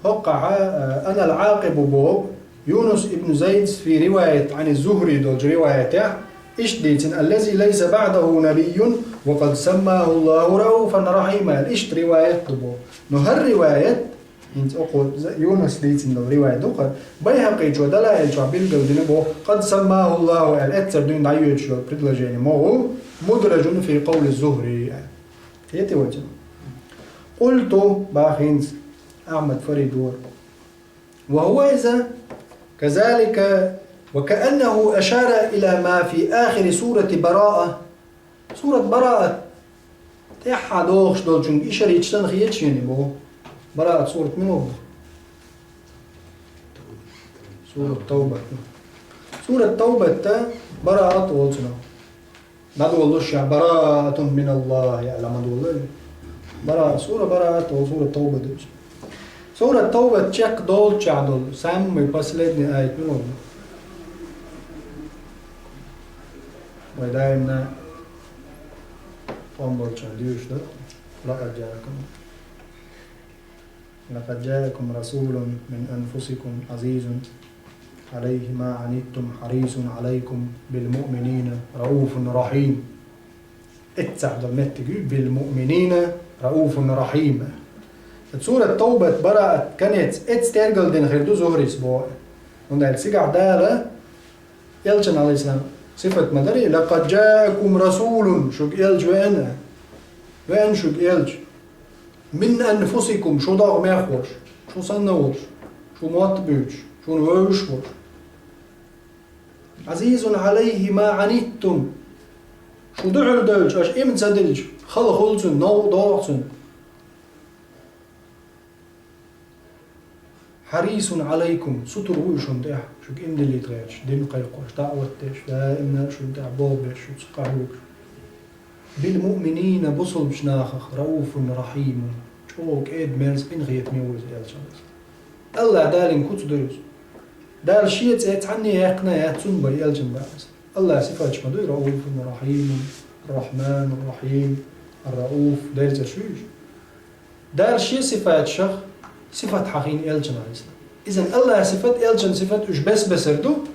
хӀокхахь, а, «Ана ал-Ӏакъибу» боху Юнус ибн Зайд фи риваят Ӏан Зухри долчу риваятехь, иштта дийцина: «Аллази лайса баъдаху набийюн ва къад саммаху Аллаху рауфан рахима», аьлла, иштта риваят ду боху. Но хӀара риваят, хӀинца оцу Юнус дийцина долу риваят ду-кх, Байхьакъичо Далаил чохь билгал дина боху, «къад саммаху Аллаху» аьлла, эццара дуьйна дӀайоьдуш йолу предложени ма гӀу, «мудражун фи къавли Зухри» аьлла. Кхетий вай цунах? Къулту, боху хӀинца Ахьмад Фарид вара. Ва хӀува иза казалика ва кааннаху ашара ила ма фи ахири сурати Бараа. Сурат Бараат тӀаьхьа догӀуш долчуьнга ишарат санна хеташ йина боху. Бараат сурат мила ду? Сурат Тавбат. Сурат Тавбатта Бараат олу цунах. ДӀадолалуш ша «Бараатун миналлахи» аьлла ма долалу. Бараат, сура Бараат, ол сура Тавбат ду. Сура Тавбат чекхдолчохь долу, самый последний аят мила ду? Вай даимна тхо болчохь дуьйцуш ду. Лакъад джаакум. «Лакъад джаакум расулун мин анфусикум азизун алайхи ма аниттум харисун алайкум бил муъминина рауфун рахим». Эццахь долу меттиг ю «бил муъминина рауфун рахим». Сурат Тавбат, Бараат, конец, эццахь тергал дина хир ду Зухрис боху. ХӀунда аьлча цигахь Дала Элчан, алейхиссалам, сифат ма дарий: «Лакъад джаакум расулун», шуьга элча веана, веана шуьга элча. «Мин анфусикум», шу догӀмех волуш, шу санна волуш, шу мотт буьйцуш, шуна вевзаш волуш. «Азизун алайхи ма аниттум». Шу дуьхьал девлча, аша иман ца дилча, хала хуьлу цунна, новкъа догӀу цунна. «Харисун алайкум», сутур ву и шуна тӀехь, шуьга иман диллийта гӀерташ, дин кхайкхош, даӀват деш, даимна а шуна тӀехь болх беш, шуьца къахьоьгуш. «Бил муъминина», бусулбачу нахах, «рауфун рахимун», чӀогӀа кӀеда-мерза, къинхетаме ву иза, элча. АллахӀ Далин куц ду иза. Дала шен цӀе цхьанне яьккхина а яц цунна бен, элчан бен иза. АллахӀ сифаташ ма дуй: «Рауфун рахимун», «Рахманун рахим», «Ар-Рауф», дерзаш ю иза. Дала шен сифаташах сифат хьахийна элчана иза. Иза АллахӀ сифат, элчан сифат, уьш бес-бесар ду.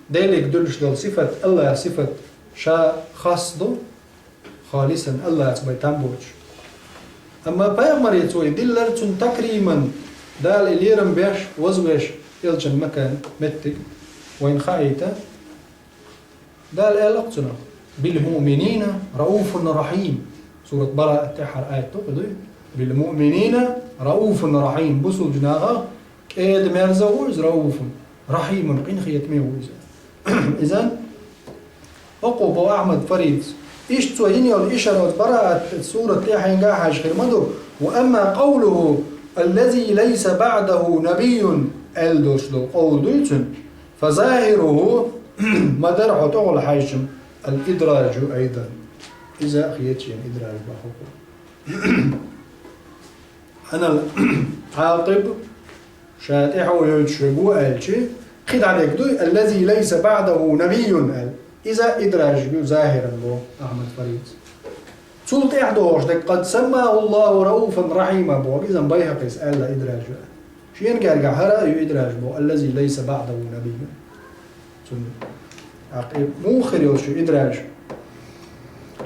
Делиг дуьллуш долу сифат, АллахӀ сифат ша хас ду, халисан АллахӀца бен там боцуш. Амма пайхамаре цо и диллар цунна такриман, Дала и лерам беш, вазвеш, элчан макан, меттиг, вайна хаийта. Дала аьлла-кх цунах: «Бил муъминина рауфун рахим». Сурат Бараат тӀехьара аят ду, дуй? «Бил муъминина рауфун рахим». Бусулба нахах кӀеда-мерза ву иза, рауфун, рахимун, къинхетаме ву иза. Иза, хӀокхо боху Ахьмад Фаридс. Иштта цо йина йолу ишарат Бараат сурат тӀе хьаьнга а хьаьжжина хир ма ду. «Ва амма къавлуху: аллази лайса баъдаху набийюн», аьлла долуш долу къовла дуй цуьнан. «Фа захируху», ма-дарра хьо тӀехула хьаьжча, «ал-идражу айдан». Иза а хеташ йина идраж боху. «Ана ал-Ӏакъиб», ша тӀаьхьо йойтуш верг ву аьлча, кхин дӀадерг дуй: «аллази лайса баъдаху набийюн», аьлла. Иза идраж ю захиран боху Ахьмад Фаридс. Цул тӀаьхьа догӀуш дерг: «къад саммаху Аллаху рауфан рахима», боху, иза Байхьакъис аьлла идраж ю. Шена гергахь хӀара а ю идраж боху: «аллази лайса баъдаху набийюн». Цунна тӀаккха и муха хир йолуш ю идраж?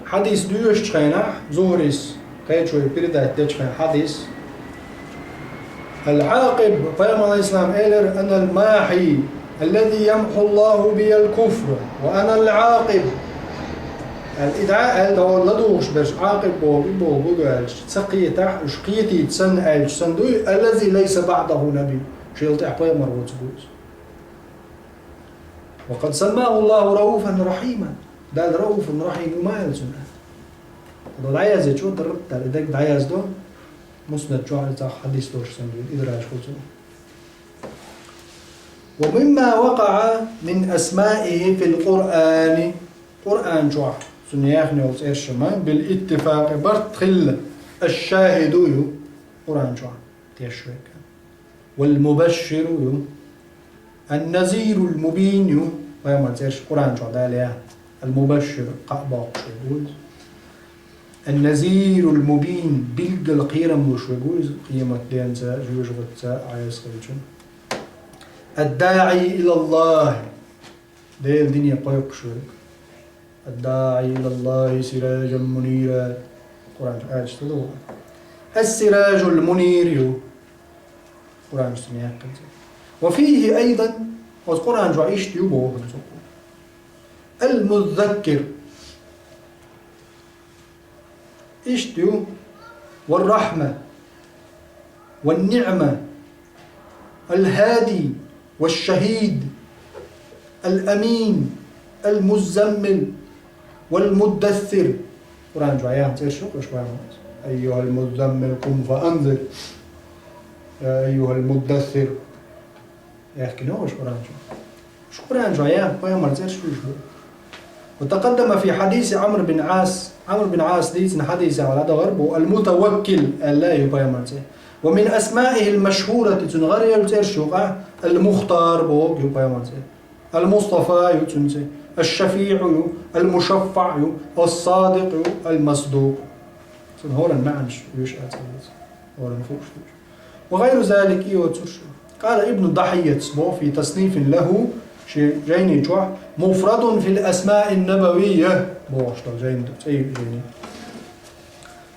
Хьадис доьшучу хенахь, Зухрис кхечо передать дечу хенахь хьадис, Ал-Ӏакъиб, пайхамар алейхиссалам элира: «Ана ал-махьи, аллази ямхьу Аллаху биял куфр, ва ана ал-Ӏакъиб». Аьлла, и дӀа аьлла, дӀа ладугӀуш берш Ӏакъиб боху, и боху буга аьлча, ца кхетахь, уьш кхетийта санна аьлча санна дуй, аллази лайса баъдаху набий, шел тӀехь пайхамар воцург ву иза. «Ва къад саммаху Аллаху рауфан рахиман». Дала рауфун рахим ву ма аьлла цунна. Ада дӀаяздечо даррат дара, и дерг дӀаяздо, Муснад чохь а цхьа хьадис долуш санна дуьйна, идраж хуьлу цунах. «Ва мимма вакъаӀа мин асмаихи фил Къуръани». Къуръан чохь Цунна яьхна йолу цӀераш ма, бил иттифакъи, барт хилла, аш-шахиду ю, Къуръан чохь теш верг. Вал мубашширу ю, ан-назирул мубин ю, пайхамар цӀераш Къуръан чохь Дала яьхна. Ал-мубашшир, кхаъ боккхуш верг ву иза. Ан-назирул мубин, билггал кхерам луш верг ву иза, къематденца, жоьжахатица Ӏеса хилча. Ад-даӀи илаллахи, Делан дине кхойкхуш верг. Ад-даӀи илаллахи сиражан мунира. Къуръан чу аьлча ца ду? Ас-сиражул мунир ю. Къуръан чу цунна яьккхина цӀе. Ва фихи айдан, оцу Къуръан чохь иштта ю боху цо. Ал-музаккир. Иштта ю: вар-рахьма, ван-ниӀма, ал-хӀади, ваш-шахӀид, ал-амин, ал-муззаммил, вал-муддассир. Къуръан чохь яьхна цӀераш ю-кх уьш, пайхамар. Айюхьал-муззаммил, къум фа анзир. Я айюхьал-муддассир. Яьхкина уьш Къуръан чохь. Уьш Къуръан чохь яьхна пайхамар цӀераш ю уьш боху. Ва такъаддама фи хьадиси Ӏамр бин Ӏас. Ӏамр бин Ӏас дийцина хьадисехь дӀадахар боху, ал-мутаваккил аьлла ю пайхамар цӀе. Ва мин асмаихил машхурати, цуьнан гӀараяьлла цӀераш юкъахь, ал-Мухтар бохург ю пайхамар цӀе. Ал-Мустафа ю цуьнан цӀе. Аш-ШафиӀу ю, ал-МушаффаӀ ю, ас-Садикъ ю, ал-Масдукъ. Цуьнан хӀоранна маьӀнаш юьш а цӀе деза. ХӀоранна хууш ду. Ва гӀайру залик, и оцурш. Къала Ибну Дахьияц боху фи таснифин лахӀу, шен жайни чохь, муфрадун фил асмаин набавийя бохуш долу жайни ду, цӀе ю жайни.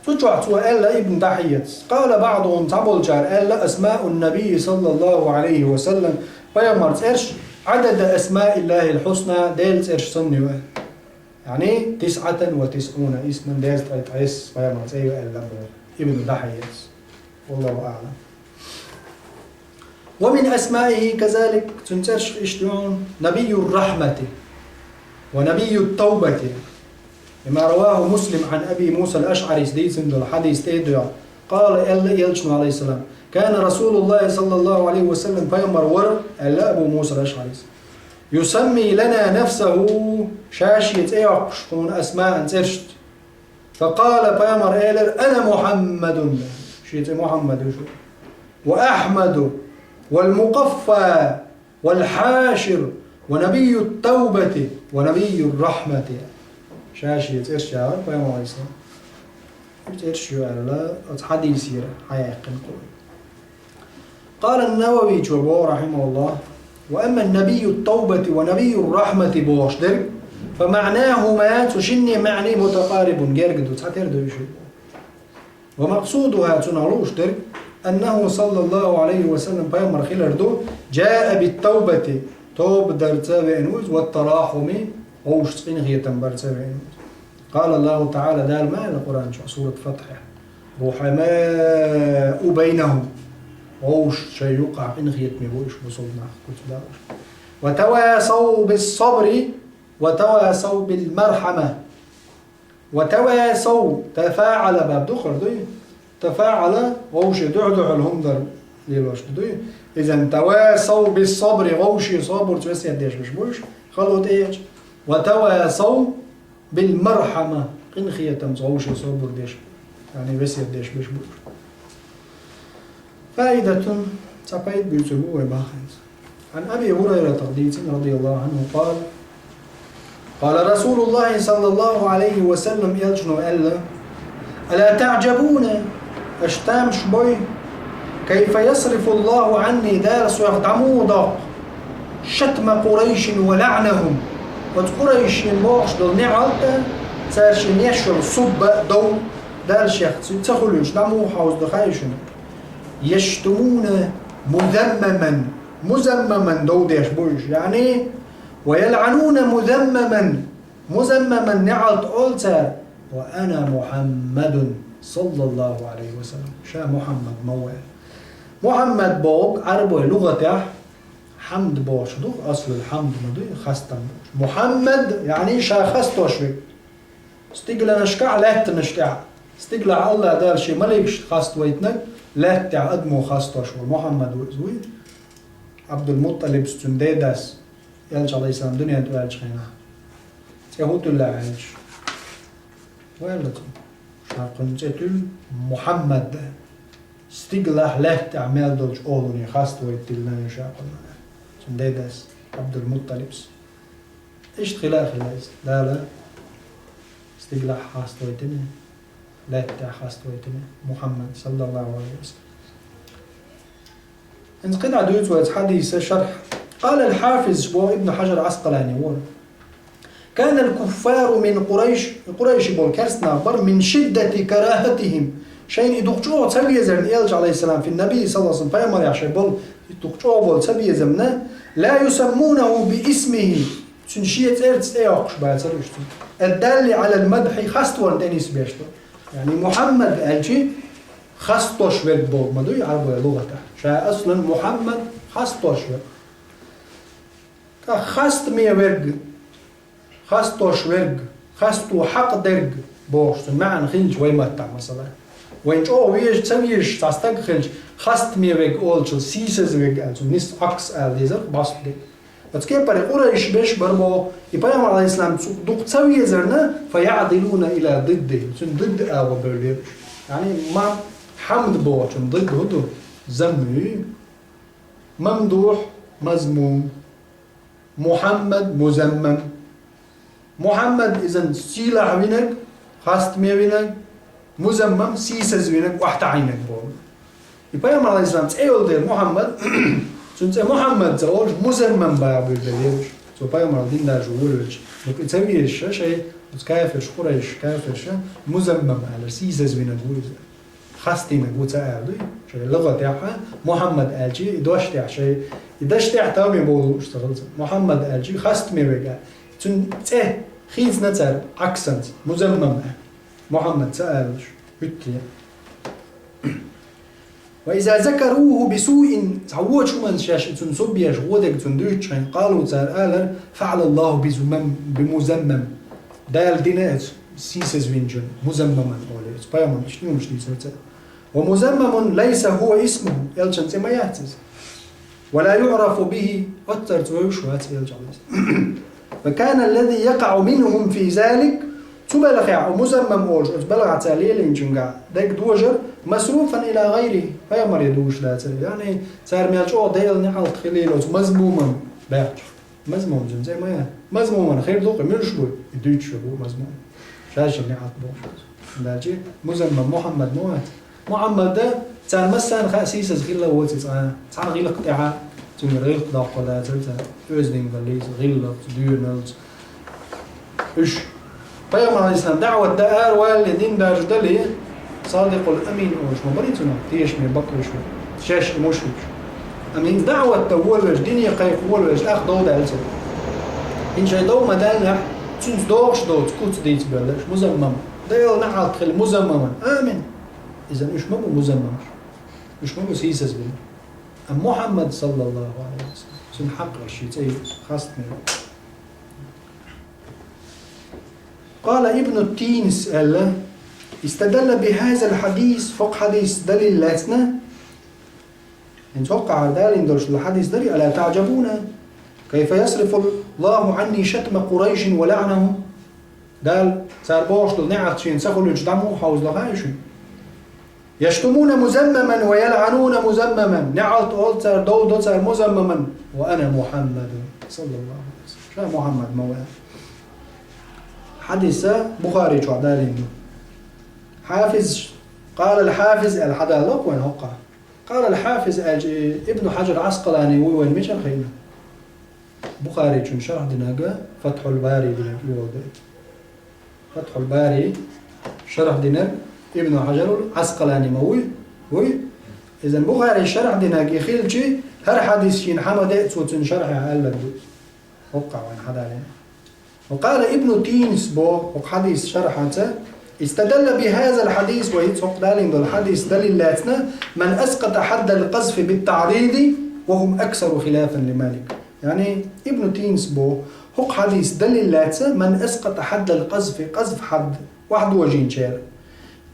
Цу чохь цо аьлла Ибн Дахьияц: къала баӀдухум, цхьаболчара аьлла, асмаун набийи саллаллаху Ӏалайхи ва саллам, пайхамар цӀераш, Ӏадада асмаиллахил хьусна, Делан цӀераш санна ю. Яъни, тисъатан ва тисъуна исман, дезткъе ткъайесна пайхамар цӀе ю аьлла боху Ибн Дахьияс. Валлаху аълам. Ва мин асмаихи казалик, цуьнан цӀераш иштта ю хьуна: Набийюр-рахьмати ва Набийют-тавбати. Бима раваху Муслим Ӏан Аби Муса ал-АшӀарис дийцина долу хьадис тӀе а доьгӀна. Къала, аьлла элчано, Ӏалайхиссалам: «Кана Расулуллахи саллаллаху Ӏалайхи ва саллам, пайхамар вара», аьлла Абу Муса ал-АшӀарис. «Юсамми лана нафсаху», ша шен цӀе йоккхуш тхуна асмаан цӀерашца. Факъала, пайхамар элира: «Ана Мухьаммадун», шен цӀе Мухьаммад ю шу. «Ва Ахьмаду, вал Мукъаффа, вал Хьашир, ва Набийют-тавбати, ва Набийюр-рахьмати». Ша шен цӀераш яхара пайхамар Ӏалайхиссалам. И цӀераш ю аьлла, оцу хьадисера хьаяьккхина кхуо. Къала ан-Нававичо боху, рахьимахуллах: «Ва амма набийют-тавбати ва набийюр-рахьмати бохуш дерг, фа маънахума, цу шинне маьӀни мутакъарибун, герга ду, цхьатера ду уьш». Ва макъсудуха, цунах лууш дерг, аннаху саллаллаху Ӏалайхи ва саллам, пайхамар хилар ду, жаа бит-тавбати, тоба дарца веана ву иза, ва тарахьуми, вовшашца къинхетам барца веана ву иза. Къала Аллаху ТаӀала, Дала ма аьлла Къуръан чохь, сурат Фатхьа: «Рухьамаъу байнахум». Вовшашца шайн юкъахь къинхетаме бу уьш, бусалба нах, куц баьлла уьш. «Ва тавасав бис-сабри, ва тавасав бил-мархьама». «Ва тавасав», тафаъала баб ду хӀара дуй? Тафаъала, вовше дуьхьа-дуьхьал хӀума дар лелош ду дуй? Изан «тавасав бис-сабри», вовше собарца весет деш берш бу уьш, хало тӀеэцча. «Ва тавасав бил-мархьама», къинхетамца вовше собар деш, яъни весет деш берш бу уьш. Фаидатун, цхьа пайда буьйцур бу вай бахьанца. Ӏан Аби ХӀурайрата дийцина, радияллаху Ӏанху, къала: къала Расулуллахи саллаллаху Ӏалайхи ва саллам, элчано аьлла: «Ала таӀжабуна, аша тамаш бой, кайфа ясрифуллаху Ӏанни, Дала сох дӀа муха доккху, шатма Къурайшин ва лаънахум, оцу Къурайшийн бохуш долу неӀалт а, цара шена еш йолу субба а, дов, Дала шех ца хуьлуьйтуш дӀа муха хьовзадо хаьий шуна?» «Яштумуна музаммаман», музаммаман дов деш бу уьш, яъни, «ва ялъануна музаммаман», музаммаман неӀалт олу цара, «ва ана Мухьаммадун, саллаллаху Ӏалайхи ва саллам», ша Мухьаммад ма ву аьлла. Мухьаммад бохург Ӏарбойн лугӀатехь хьамд бохуш ду, аслул хьамд ма дуй, хастам бохуш. Мухьаммад, яъни ша хастош верг. Стигланашкахь, лаьттанаш тӀехь. Стиглахь АллахӀ Дала шен маликашна хаставайтинарг, лаьтта тӀехь адамо хастош волу Мухьаммад ву иза вуй. Ӏабдул-МутӀалибс, цуьнан дедас, элча, Ӏалайхиссалам, дуьнен тӀе ваьллачу хенахь. ЦӀе хӀун туьллу аьлча, Ваьлла цо. Ша кхунна цӀе туьллу Мухьаммад. Стигалахь, лаьтта тӀехь мел долчу олалле хасто вайтина ша кхунна. Цуьнан дедас, Абдул-Мутталибс. Иштта хила а хилла иза. Дала стигалахь хасто вайтина, лаьтта тӀехь хасто вайтина Мухьаммад, саллаллаху алейхи ва саллям. ХӀинца кхин дӀа дуьйцу вайца хьадиса шархь. قال الحافظ, боху Ибн Хьажар Ӏаскъалани вара. كان الكفار من قريش, къурайши болу керста нах бара, من شدة كراهتهم, шайна и дукха чӀогӀа ца везарна, Элча, алейхиссалам, في النبي صلى الله عليه وسلم, пайхамарехь шайн болу и дукха чӀогӀа болу ца безамна, لا يسمونه باسمه, цуьнан шен цӀерца цӀе йоккхуш бацара уьш цуьнан. الدال على المدح, хастонна тӀе нисбеш ду. Яъни Мухьаммад аьлчи, хастош верг боху ма дуй Ӏарбойн лугӀатахь. Ша аслан Мухьаммад хастош верг. ТӀаккха хастаме верг, хастош верг, хасто хьакъ дерг бохуш цуьнан маьӀна хилча вай маттахь, масала. Вайн чӀогӀа везаш, ца везаш цхьа стаг хилча, хастаме верг олучул сийсаза верг аьлла, цунна нис Ӏакс ала дезара, баст дерг. Оцу кепара къурайш беш бара боху, и пайхамар, алейхиссалам, цу дукха ца везарна, فيعدلون إلى ضده, цуьнан дидда агӀо бевллера уьш. Яъни ма хьамд бохучун дидда хӀун ду? Замм ю. Мамдухь, мазмум. Мухьаммад, музаммам. Мухьаммад изан сийлахь винарг, хастаме винарг, музаммам, сийсаз винарг, охьатаӀийнарг боху. И пайхамар, алейхиссалам, цӀе йолу дела Мухьаммад, цуьнан цӀе Мухьаммад ца олуш, музаммам баха буьйр дан лелаш. Цо пайхамарал дин даржо волавелча, дукха и ца везаш шайн, оцу кафирш, къурайш кафирша, музаммам аьлла, сийсаз винарг ву иза. Хастийнарг ву ца ала дуй, шайн лугӀатехь а, Мухьаммад аьлчи, и дош тӀехь шайн, и даш тӀехь товме болу лууш ца хилла цара. Мухьаммад аьлчи, хастаме верг а. Цуьнан цӀе хийцина цара Ӏаксанца, музаммам а. Мухьаммад ца алалаш, хӀуьттия. وإذا ذكروه بسوء, цхьа вочу хӀуманца шаьш и цунна суб еш, вон дерг цунна дуьйцучу хенахь, قالوا, цара алара, فعل الله بزمم-, بمزمم. Дала дина оцу сийсазвинчун, музаммаман олий, оцу пайхамаран иштта хӀуманаш дийцира цара. ومزمم ليس هو اسمه, элчан цӀе ма яц иза. ولا يعرف به, оццарца вевзаш вац элча, алейхиссалам. فكان الذي يقع منهم في ذلك, цу белхехь, музаммам олуш, оцу белхехь цара лелийначуьнгахь дерг дожар, مصروفا إلى غيره, пайхамаре дужуш дацара. Яъни, цара мел чӀогӀа Делан неӀалт хилийла оцу мазмуман баьхча. Мазмум цуьнан цӀе ма яц. Мазмуман хир ду-кх, муьлш бу? И дуьйцуш бу мазмум. Шаьш неӀалт бохуш. Далчи, музаммам Мухьаммад ма вац. Мухьаммада царна массарна хаьа сийсаз хилла воцу цкъа. Цхьана гӀиллакх тӀехь цуьнгара гӀиллакх доккхур дацара царна. Оьздангаллица, гӀиллакхца, доьналлица. Уьш пайхамар, алейхиссалам, даӀват дан аравалале, дин даржадале, Садикъул Амин олуш ма бара цунах, тешаме бакъвеш вара. Шаьш и мушрикаш. Амма хӀинца даӀват дан волавелча, дине кхайкха волавелча, тӀаккха дов даьлла цара. ХӀинца шайн дов ма даьллинехь, цуьнца догӀуш доцу куц дийца бевлла уьш, музаммам. Делан неӀалт хила музаммаман. Амин. Иза уьш ма бу музаммамаш. Уьш ма бу сийсаз бина. Амма Мухьаммад, саллаллаху алейхи ва саллям, цуьнан хьакъ шен цӀе хастаме. قال ابن التينس, аьлла, استدل بهذا الحديث, хӀокху хьадис далил лаьцна, хӀинца хӀокхахьара далийна долуш долу хьадис дарий, ألا تعجبون كيف يصرف الله عني شتم قريش ولعنهم. Дала цара бохуш долу неӀалт шена ца хуьлуьйтуш дӀа муха хьовзало хаьий шуна? يشتمون مزمما ويلعنون مزمما. НеӀалт олу цара, дов до цара музаммаман. وأنا محمد, саллаллаху алейхи ва саллям. Ша Мухьаммад ма ву. Хьадиса Бухари чохь далийна ду. Хьафиз, قال الحافظ аьлла хьадалло вайн хӀокхахь. قال الحافظ аьлча, Ибн Хьажар Ӏаскъалани вуй вайн мичара хиъна? Бухаричун шархь динарг, Фатхьул Бари динарг и волу ду. Фатхьул Бари шархь динарг Ибн Хьажарул Ӏаскъалани ма вуй? Вуй. Иза Бухари шархь динарг и хилчи, хӀара хьадис шена хьа ма де а цо цуьнан шархьехь аьлларг ду. ХӀокхахь вайн хьадалийна. وقال ابن تينس, боху хӀокху хьадис шархьаца, استدل بهذا الحديث, вай хӀинца хӀокху далийна долу хьадис далил лаьцна, من أسقط حد القذف بالتعريض وهم أكثر خلافا لمالك. Яъни, Ибн Тинс боху, хӀокху хьадис далил лаьцна, من أسقط حد القذف, къазф хьад, охьадожийначеран.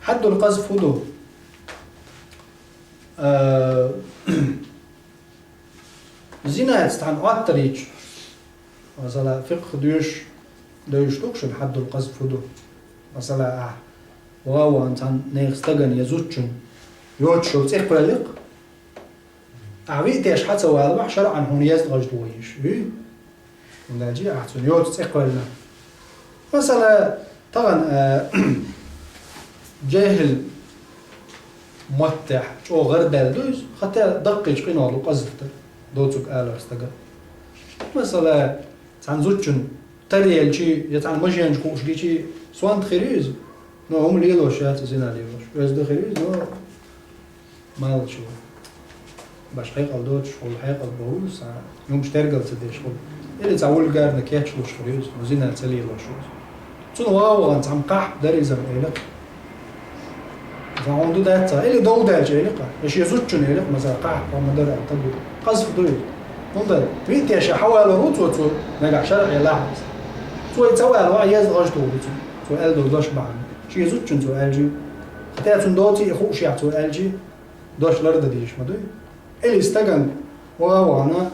Хьаддул къазф хӀун ду? А, Зинаца цхьаьна Ӏоттар йича, масала, фикъх доьшуш, девзаш ду-кх шуна хьаддул къазф хӀун ду. Масала, ахь вагӀа вахана цхьана нехан стагана я зудчун йоцуш йолу цӀе кхоьллина-кх, ахь виъ теша хьа ца валавахь, шарӀан хьуна езткъа гӀаж тухур ю иза, вуй? ХӀунда аьлча ахь цунна йоцу цӀе кхоьллина. Масала, тахана, а, жехӀил маттехь чӀогӀа гӀарадаьлла ду иза, хӀаьта даккхийчу къинойх ду къазф дан, доцург алар стага. Масала, цхьана зудчун тара елчи я цхьана машенаш хууш гичи, сонта хир ю иза. Но хӀума лелош яц, зина лелош. Оьзда хир ю иза, но мало чего. Баш хьекъал доцуш хуьлу, хьекъал боху, са хӀумаш тергал ца деш хуьлу. Или цхьа вульгарно кечлуш хир ю иза, но зина ца лелош ву иза. Цунна вагӀа вахана цхьамма кхахьа дара иза, элира-кх. Иза хьуна ду дац ца, или дов даьлча, элира-кх. Я шен зудчунна, элира-кх, масала, кхахьа хьо ма дара аьлла, тагу. Къазф ду иза. ХӀунда виъ теша хьа валор ву цо, цо нагахь шарӀе лахьа иза. Цо и ца валавахь, езткъа гӀаж тухур ю цунна. Цо аьлла долу дош бахьана. Шен зудчунна цо аьлчи, хӀаьта цунна доций и хуушехь цо аьлчи, дош лардан дезаш ма дуй. Или стагана вагӀа вахана,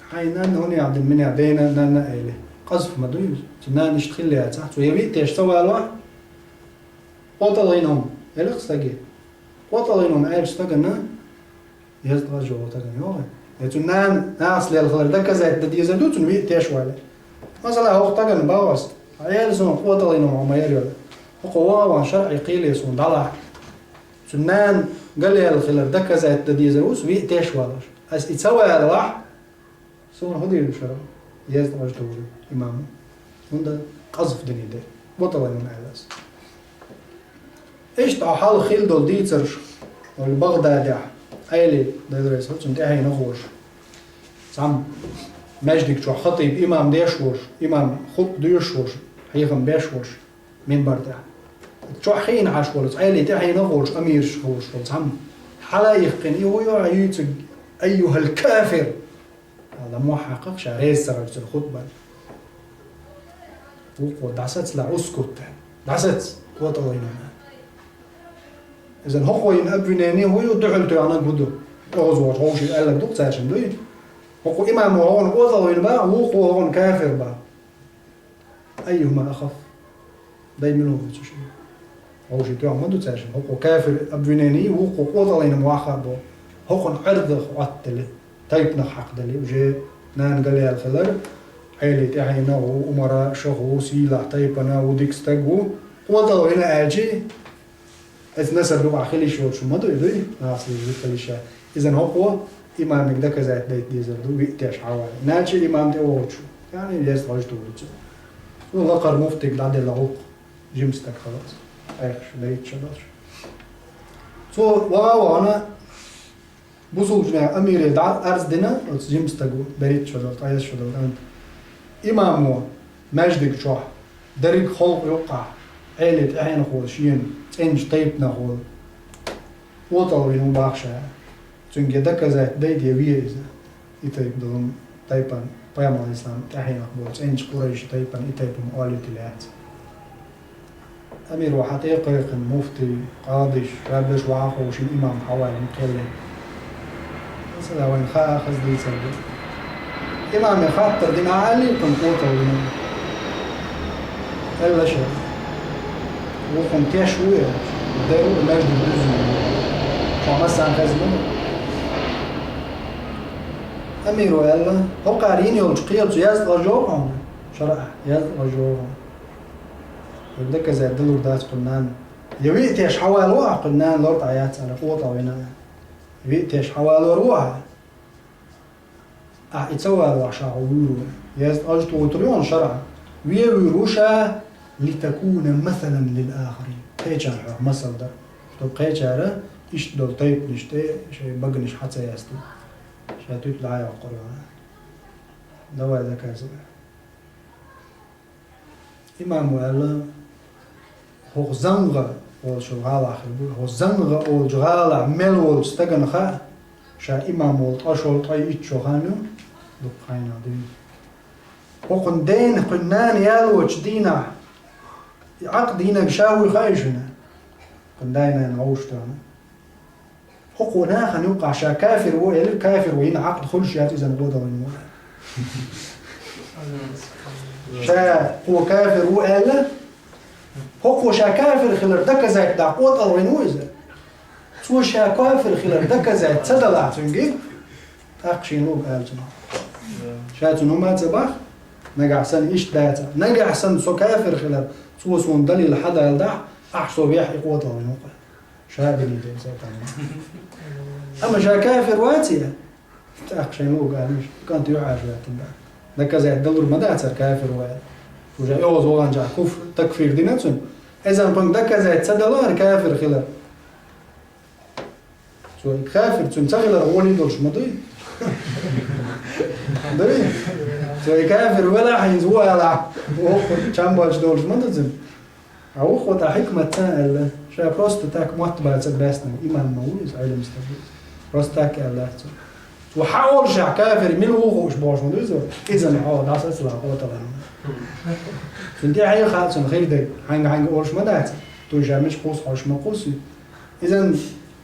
хьайн нанна хӀунда яхь дина, минехь дена нанна а эли. Къазф ма дуй иза. Цу нана иштта хилла яцахь, цо я виъ теша ца валавахь, къотӀалгӀина хӀума, элира-кх стаге. КъотӀалгӀина хӀума аьллачу стагана езткъа гӀаж йогӀу стагана йогӀу. Я цу нана нахаца лелла хилар доказать дан дезар ду, цунна виъ теша вале. Масала, хӀокху стагана боху ас, хьан эли суна къотӀалгӀина хӀума ма яра йолу. ХӀокхо вагӀа вахана шарӀе кхеле суна дӀалахь. Цу нана галъяьлла хилар доказать дан дезар ву со виъ теша валош. Ас и ца валавахь, суна хӀун дийр ду шарахь? Езткъа гӀаж тухур ю имамо. ХӀунда къазф дина де. КъотӀалгӀина хӀума аьлла ас. Иштта хьалха хилла долу дийцарш, олу Багъдадехь, Ӏели, Дела реза хуьлда цунна, тӀаьхьенах волуш, цхьамма маьждиг чохь хатӀиб имам деш волуш, имам хутба доьшуш волуш, хьехам беш волуш, минбар тӀехь. Чохь хиъна Ӏаш волу, Ӏели тӀаьхьенах волуш, амираш хууш волу цхьамма хьала а иккхина, и хӀун ю хьан юьйцург, айюхал кафир! Аьлла, мохь хьаькхна ша реза ца хилча цуьнан хутбан. Вукхо: «ДӀасаца, ла ускут! ДӀасаца, къотӀалгӀина хӀума!» Иза хӀокхо йина обвинение хӀун ю, дуьхьал тоьхнарг хӀун ду? ТӀехула вахча вовшийн аьлларг ду-кх цаьршинна, дуй? ХӀокху имамо хӀокхунна къотӀалгӀина боху, вукхо хӀокхунна кафир боху. Айюхума ахафф? Дай мила хӀума ду цу шиъ? Вовшийн тоьхна ма ду цаьршинна. ХӀокхо кафир обвинение, вукхо къотӀалгӀина мохь хьаькхна боху. ХӀокхунна Ӏаьрдах Ӏоттаделли, тайпанах хьакхаделли, уже нана галъяьлла хилар, Ӏели тӀаьхьенах ву, Умара шах ву, сийлахь тайпана ву, дика стаг ву, къотӀалгӀина аьлчи, иза насаб юкъахь хила йиш йоцуш ма ду и, дуй? Нахаца лелла зуда хила йиш яц. Иза хӀокхо имамиг доказать дайта дезар ду, виъ теша хьа вале. Наче имам тӀе вогӀучу, яъни езткъа гӀаж тухур ю цунна. Цо лакхара муфтига дӀаделла гӀуллакх, жима стаг хилла иза, айхьа берхӀитта шо долуш. Цо вагӀа а вахана, бусулбанех амире дӀа арз дина оцу жима стага, берхӀитта шо долу, ткъайесна шо долу кӀант. Имамо маьждиг чохь дерриг халкъ юккъахь, Ӏели тӀаьхьенах волу, шена цӀеначу тайпанах волу къотӀалгӀина ву боху ша. Цуьнга я доказать дайта, я ве иза. И тайпа долу тайпана, пайхамар алейхиссалам тӀаьхьенах болу цӀеначу къурайши тайпана и тайпа хӀума оьллийтина яц. Амиро хьан тӀе а кхайкхина, муфтий, къадиш, шаберш вахьа ховшийна имам хьаваийна кхел. Масала, вайна хаа хаза дийцар ду. Имаме хаттар дина, Ӏа аьллий кхунна къотӀалгӀина? Аьлла ша. Вукхунна теш ву я, дер ву, маьждиг дуьзна. Шо массарна хезна ма ду. Амиро аьлла, хӀокхара йина йолчу кхелаца езткъа гӀаж йогӀу хьуна? Шарахь, езткъа гӀаж йогӀу хьуна. Хьуна доказать далур дац кхунна нана. Я виъ теша хьавалавахь, кхунна нана лор тӀе яц аьлла, къотӀалгӀина. Виъ теша хьавалор ву ахьа? Ахьа и ца валавахь, ша хьо вуьйр ву. Езткъа гӀаж тухур ю хьуна шарахь. Вен вуьйр ву ша, литакуна масалан лил ахарин. Кхечарна хьох масал дар. Чтобы кхечара иштта долу тайпанаш тӀе шайн баганаш хьа ца ястийта. Ша туьту дӀа а йоккхур ю хьуна. Давай доказывай. Имамо аьлла, хӀокху ЗангӀа олучу гӀалахь хир бу, хӀокху ЗангӀа олучу гӀалахь мел волчу стагана хаьа, ша имам волу ткъа шо, ткъе итт шо хан ю, дукха хьайна дуьйна. ХӀокхунна дена, кхуьнан нана ялочу дийнахь, и Ӏакъ дийнарг ша вуй хаьий шуна? Кхуьнан дай-нана вовшах тоьхна. ХӀокхо нахана юккъахь ша кафир ву элира, кафир ву, йина Ӏакъда хуьлуш яц иза къотӀалгӀина ву. Ша кхо кафир ву аьлла, ХӀокхо ша кафир хилар доказать даккха къотӀалвина ву иза. Цо ша кафир хилар доказать ца далахь цуьнга, тӀаккха шена луг аьлла цунна. Ша цунна хӀума ца бах, нагахь санна иштта дацахь. Нагахь санна со кафир хилар, цо суна далил хьадалдахь, ахь со вехь и къотӀалвина ву-кх. Ша бинийта сайтан. Амма ша кафир вац и, тӀаккха шайна луг аьлла, кӀант юхьӀаьржа ваьттина да. Доказать далур ма дац цара кафир ву аьлла. Уже оьгӀаз ваханчохь куфр, такфир дина цунна. Иза пан доказать ца дала хӀара кафир хилар. Цо и кафир цунна ца хилар гӀоле долуш ма дуй? Дуй? Цо и кафир велахь, хӀинца ву алахь, вокху чам боцуш долуш ма ду цунна. Ткъа вукхо тӀаккха хьикмат ца аьлла, ша просто так мотт бацар баьснарг, имам ма ву иза, Ӏилма стаг ву иза. Просто так аьлла дац цо. Цо хьан олушехь кафир мила ву хууш бохуш ма ду иза, иза ма хьо, дӀасацалахь къотӀалвина. Цунна тӀаьхье хаьа цунна хир дерг, хьаьнга-хьаьнга олуш ма дац, ту ша мича кхуссу, хьо ша ма кхуссу. Иза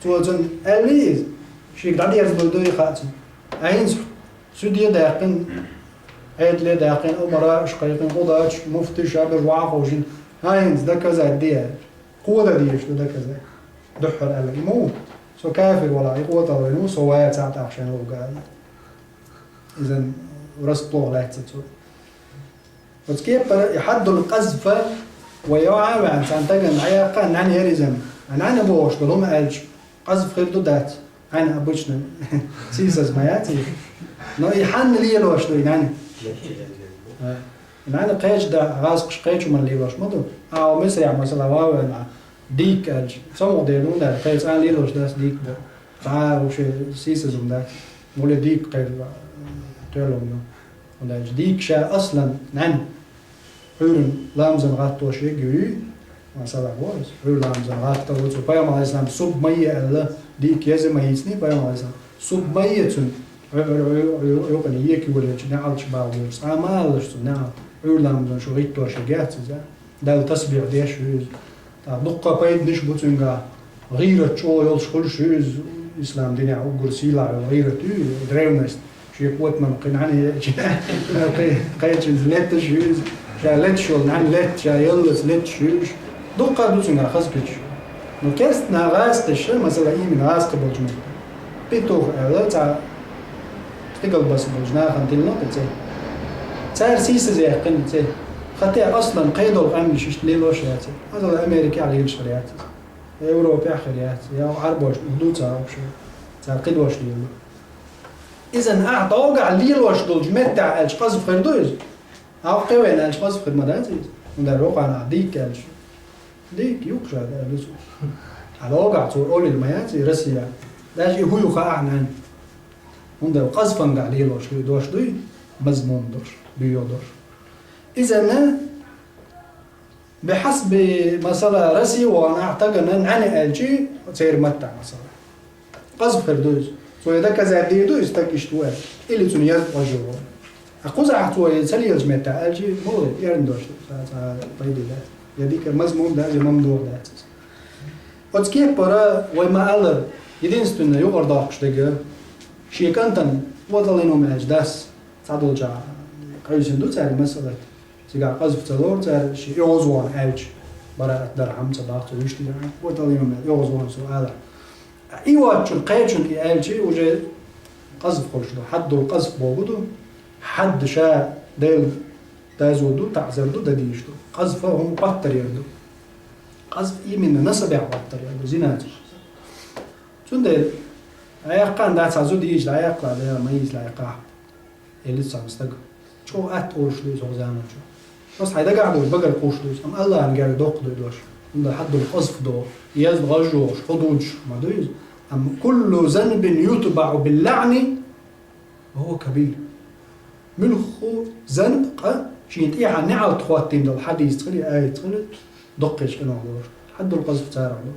цо цунна аьллий иза, шега дӀадерзабелла дуй хаьа цунна. Ткъа хӀинца Суьде даьккхина, Ӏедале даьккхина, умара уьш кхайкхина, къудачу, муфтиша бежа ваховшина, хӀан хӀинца доказать де аьлла. Кхо дан дезаш ду доказать. Дуьххьара аьлла, и ма ву. Со кафир валахь, и къотӀалвина ву, со вац цхьа тӀаккха шайна луг аьлла. Иза врасплох лаьцна цо. Оцу кепара и хьаддул къазфа вай йоӀа а ваьхьна, цхьана стагана дӀаяккха, нӀаьна яра иза. НӀаьна бохуш долу хӀума аьлча, къазф хир ду дац? НӀаьна обычно сийсаз ма яц иза. Но и хьанна лелош ду и нӀаьна? А, и нӀаьна кхечу да, гӀазкхаша кхечу хӀуманна лелош ма ду. Ахьа Мисрехь, масала, ван а вевна, дийкка аьлча, цомгӀа дер ду, кхечу цӀа лелош дац дийкка боху. Цхьа а вообще сийсаз хӀума дац. Муьлхха дийкка кхайкхар тоьлла хӀума ду. ХӀунда аьлча дийкка ша аслан нӀаьна Ӏуьйранна ламазан гӀаттош егга юй, масала, боху иза, Ӏуьйра ламазан гӀатта ву цо. Пайхамар алейхиссалам суб ма е аьлла, дийкка еза ма йийцний Пайхамар алейхиссалам. Суб ма е цунна, Ӏу-, Ӏу-, Ӏу-, Ӏу-, Ӏуьйкъана ека йолаелча неӀалт чу бала боцуш, цкъа ма алалаш цунна неӀалт. Ӏуьйра ламазан шу гӀиттош егга яц иза. Далла тасбихь деш ю иза. ТӀаккха дуккха пайданаш бу цуьнгахь. ГӀийрат чӀогӀа йолуш хуьлуш ю иза, ислам динехь уггар сийлахь йолу гӀийрат ю, древность. Шен къотаман кхин нӀаьна еъча, кхин, кхечуьнца летташ ю иза. Ша летташ йолу нӀаьна летта, ша яллалц летташ ю иза. Дуккха а ду цуьнгахь хаза кечаш. Ну, керста нах гӀазкхаша, масала, имина гӀазкхи болчу метта. Петух аьлла, цхьа стигалбас болчу нахана тиллина кхин цӀе. Цара сийсаз яьккхина цӀе. Хатта аслан кхайдолу къаьмнаш иштта лелош яц. Масала, Америкехь лелаш хир яц. Европехь хир яц, я Ӏарбошна ду ца вообще. Цара кхидош лело. Иза ахь дӀогахь лелош долчу меттехь аьлча къазф хир ду иза? Ахь кхевен аьлча къазф хир ма дац иза? ХӀунда аьлча вукхана ахь дийкка аьлча. Дийкка юккъе ша аьлла цо. Ахь дӀогахь цо олийла ма яц и Россия. Даже и хӀу ю хаахь нан. ХӀунда аьлча къазфангахь лелош хир дош дуй, мазмум дош, буьйо дош. Иза Бихьасби, масала, Россия вахана ахь тагана нӀаьна аьлчи, церан маттахь, масала. Къазф хир ду иза. Цо я доказать дийр ду иза стаг иштта ву аьлла. Или цунна яздан гӀожо ву. А кхузахь цо я ца лелачу меттехь аьлчи, муха ле, эрна дош ду, цхьа, цхьа пайда дац. Я дика мазмум дац, я мамдух дац иза. Оцу кеппара вай ма-аллара, единственное, юкъара доккхуш дерг, шен кӀантана къотӀалвина ву аьлча дас, цхьадолчохь къевсина ду цаьрга масала. Цигахь къазф ца лору цара, шен оьгӀазвахана аьлча, бараат дархьам ца боху цо, вуьшта дерг, къотӀалвина ву аьлла, оьгӀазвахана цо алахь. И воцчунна кхечунна и аьлчи, уже къазф хуьлуш ду, хьаддул къазф боху ду, хьадда ша Делан доза ду, таӀзар ду, дан дийш ду. Къазфа хӀума хӀоттаръяр ду. Къазф именно насабехь хӀоттаръяр ду, зина ца. Цундела, дӀаяккхана дац хьан зуда йийца, дӀаяккхалахь, Дела ма йийцалахь, дӀаяккхахь. Элира цхьана стага. ЧӀогӀа атта олуш ду иза хӀокху заманчохь. Просто хьайн дагахь долуш багара кхуьуш ду иза, амма Аллахьан гергахь доккха ду и дош. ХӀунда хьаддул къазф доху, ездан гӀожо ву, хьудуд ма ду иза. Амма куллу занбин ютбаӀу биллаӀни ва хӀува кабир. Муьлхха занб, къа, шена тӀехьа неӀалт хӀоттийна долу хьадисца хила, аятца хила, доккхачу къинойх долуш. Хьаддул къазф царах ду.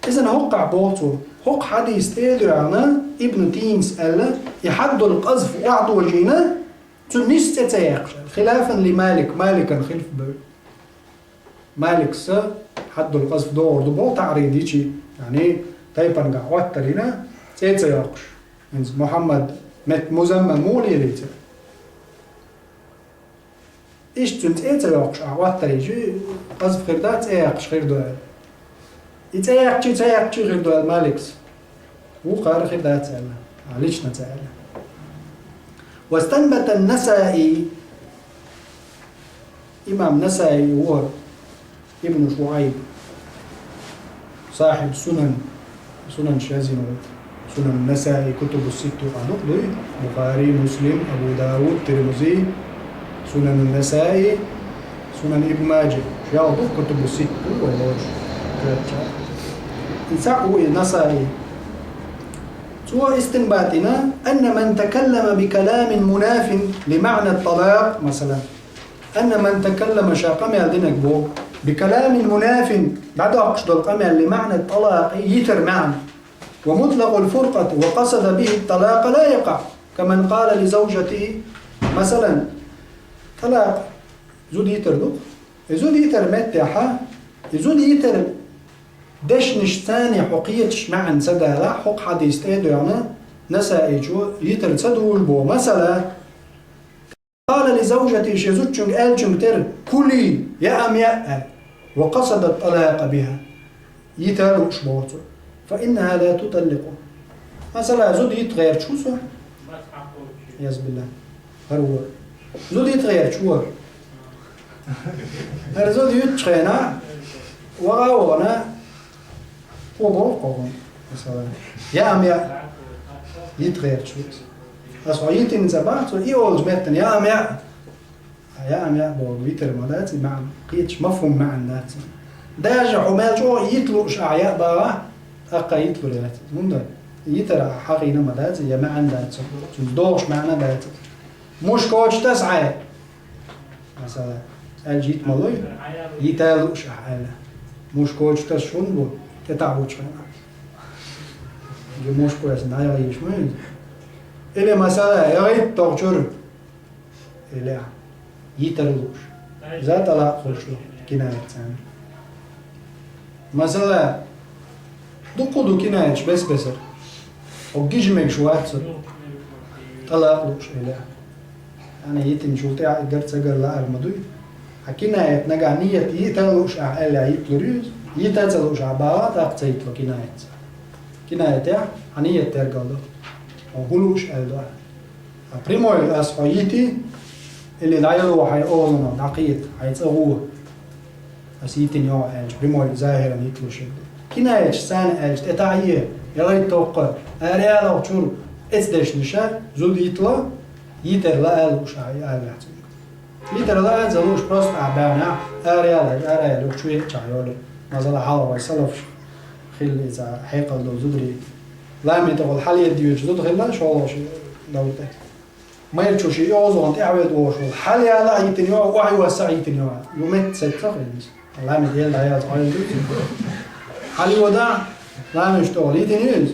Иза хӀокхахь боху цо, хӀокху хьадис тӀе а доьгӀна, Ибн Тиймас аьлла, и хьаддул къазф охьадожийна, цу нис цӀе ца яьккхаш аьлла. Хилафан ли Малик, Маликан хилф бевлла. Маликса хьаддул къазф догӀур ду боху таӀрид йичи, яъни тайпангахь хӀоттарийна, цӀе ца йоккхуш. ХӀинца Мухьаммад мет-, музаммам муха лелийца? Иштта цуьнан цӀе а ца йоккхуш, ахь Ӏоттар йича, къазф хир дац, цӀе яьккхича хир ду аьлла. И цӀе яьккхича а, ца яьккхича а хир ду аьлла Маликас. Вукхара хир дац аьлла. А, личноца аьлла. واستنبط النسائي. Имам Насаи ву хӀара, ибн ШуӀайб, сахьиб Сунан, Сунан шазин ву. Сунан Насаи, Кутубу Ситта юкъахь дукха дуй: Бухари, Муслим, Абу Давуд, Тирмизи, Сунан Насаи, Сунан Ибн Маджа. Шел дукха Кутубу Ситта вай лоруш. И цхьаъ ву и Насаи. Цо истинбат дина: أن من تكلم بكلام مناف لمعنى الطلاق, масала, أن من تكلم, ша къамел динарг боху, بكلام مناف, дӀадоккхуш долу къамел, لمعنى الطلاق, йитар маьӀна, ومطلق الفرقة وقصد به الطلاق لا يقع كمن قال لزوجته, масалан, талакъ, зуда йитар ду-кх. И зуда йитар меттехьа, и зуда йитар дешнашца хьо кхеташ маьӀна ца далахь, хӀокху хьадис тӀе а доьгӀна, Насаичо йитар ца дуьйлабо. Масала, قال لزوجته, шен зудчуьнга аьллачуьнга тера: كلي, яа-м яа, аьлла, وقصد الطلاق بها, йита а лууш боху цо, فإنها لا تطلقه. Масала, зуда йита гӀерташ ву со. Язбилла. ХӀара ву. Зуда йита гӀерташ ву. ХӀара зуда юьттучу хенахь, ваха а вахана, хӀун боху кхо гӀун? Масала, яа-м яа, йита гӀерташ ву. Аса хьо йитина ца боху цо, и олучу меттана яа-м яа. Яа-м яа боху, йитар ма дац и маьӀна, кхеташ мафхӀум маьӀна дац. Даже хьо мел чӀогӀа йита лууш ахь яа бахахь, тӀаккха йита лур яц. ХӀунда? Йитар ахь хьахийна ма дац, я маьӀна дац, цуьнца догӀуш маьӀна дац. Мушка коча таса хьайн. Масала, аьлча йита ма луй, йита а лууш ахь аьлла. Мушка коча таса шун бу, тӀетаӀ вучу хенахь. Ю мушка весна дӀаяла йиш ма ю иза. Или, масала, я гӀитта тохучуьра. Или, йитар лууш. Иза тӀалакъ хуьлуш ду, кинаят царна. Масала, дуккха ду кинаяташ бес-бесара. Хьо гижа мегаш вац цо, тӀалакъ лууш, или. Хьайна йитинчул тӀаьхьа и гар ца гар лаар ма дуй. Хьан кинаят нагахь ният йита а лууш ахь аьлла йитлур ю иза. Йита а ца лууш ахь бахахь, тӀаккха ца йитло кинаятца. Кинаятехь хьан ният тергал ду. Хьо хӀун лууш аьлла ду ахь? А прямой ас хьо йити, или дӀаяло хьайн олано, дӀакхета, хьайн цӀа гӀо. Ас йитина йо аьлча, прямой захиран йитлуш ю. Кинаяташ царна аьлча, тӀетаӀ е, я гӀайттоккха, ара яла чуьра, эцдешнаша, зуда йитло, йитар лаа лууш ахь и аллехь цуьнга. Йитар лаа за лууш просто ахь баьхнехь, ара яла, ара яла, чу еъчахь йолу. Масала, хьалха вай салафаш хилла иза хьекъал долу зударий. Ламин тӀехула хьалаедда йоьдуш зуда хилла, шолгӀа ши давла тӀе. Майра чу ши йозагӀан тӀаьхьаведа вохуш волу. Хьалаяла а йитина йо, охьайоса а йитина йо. Ю метта сеццо хилла иза. Ламин ел дӀаялца хьайла ду иза. Хьалайода, ламин тӀехула йитина ю иза.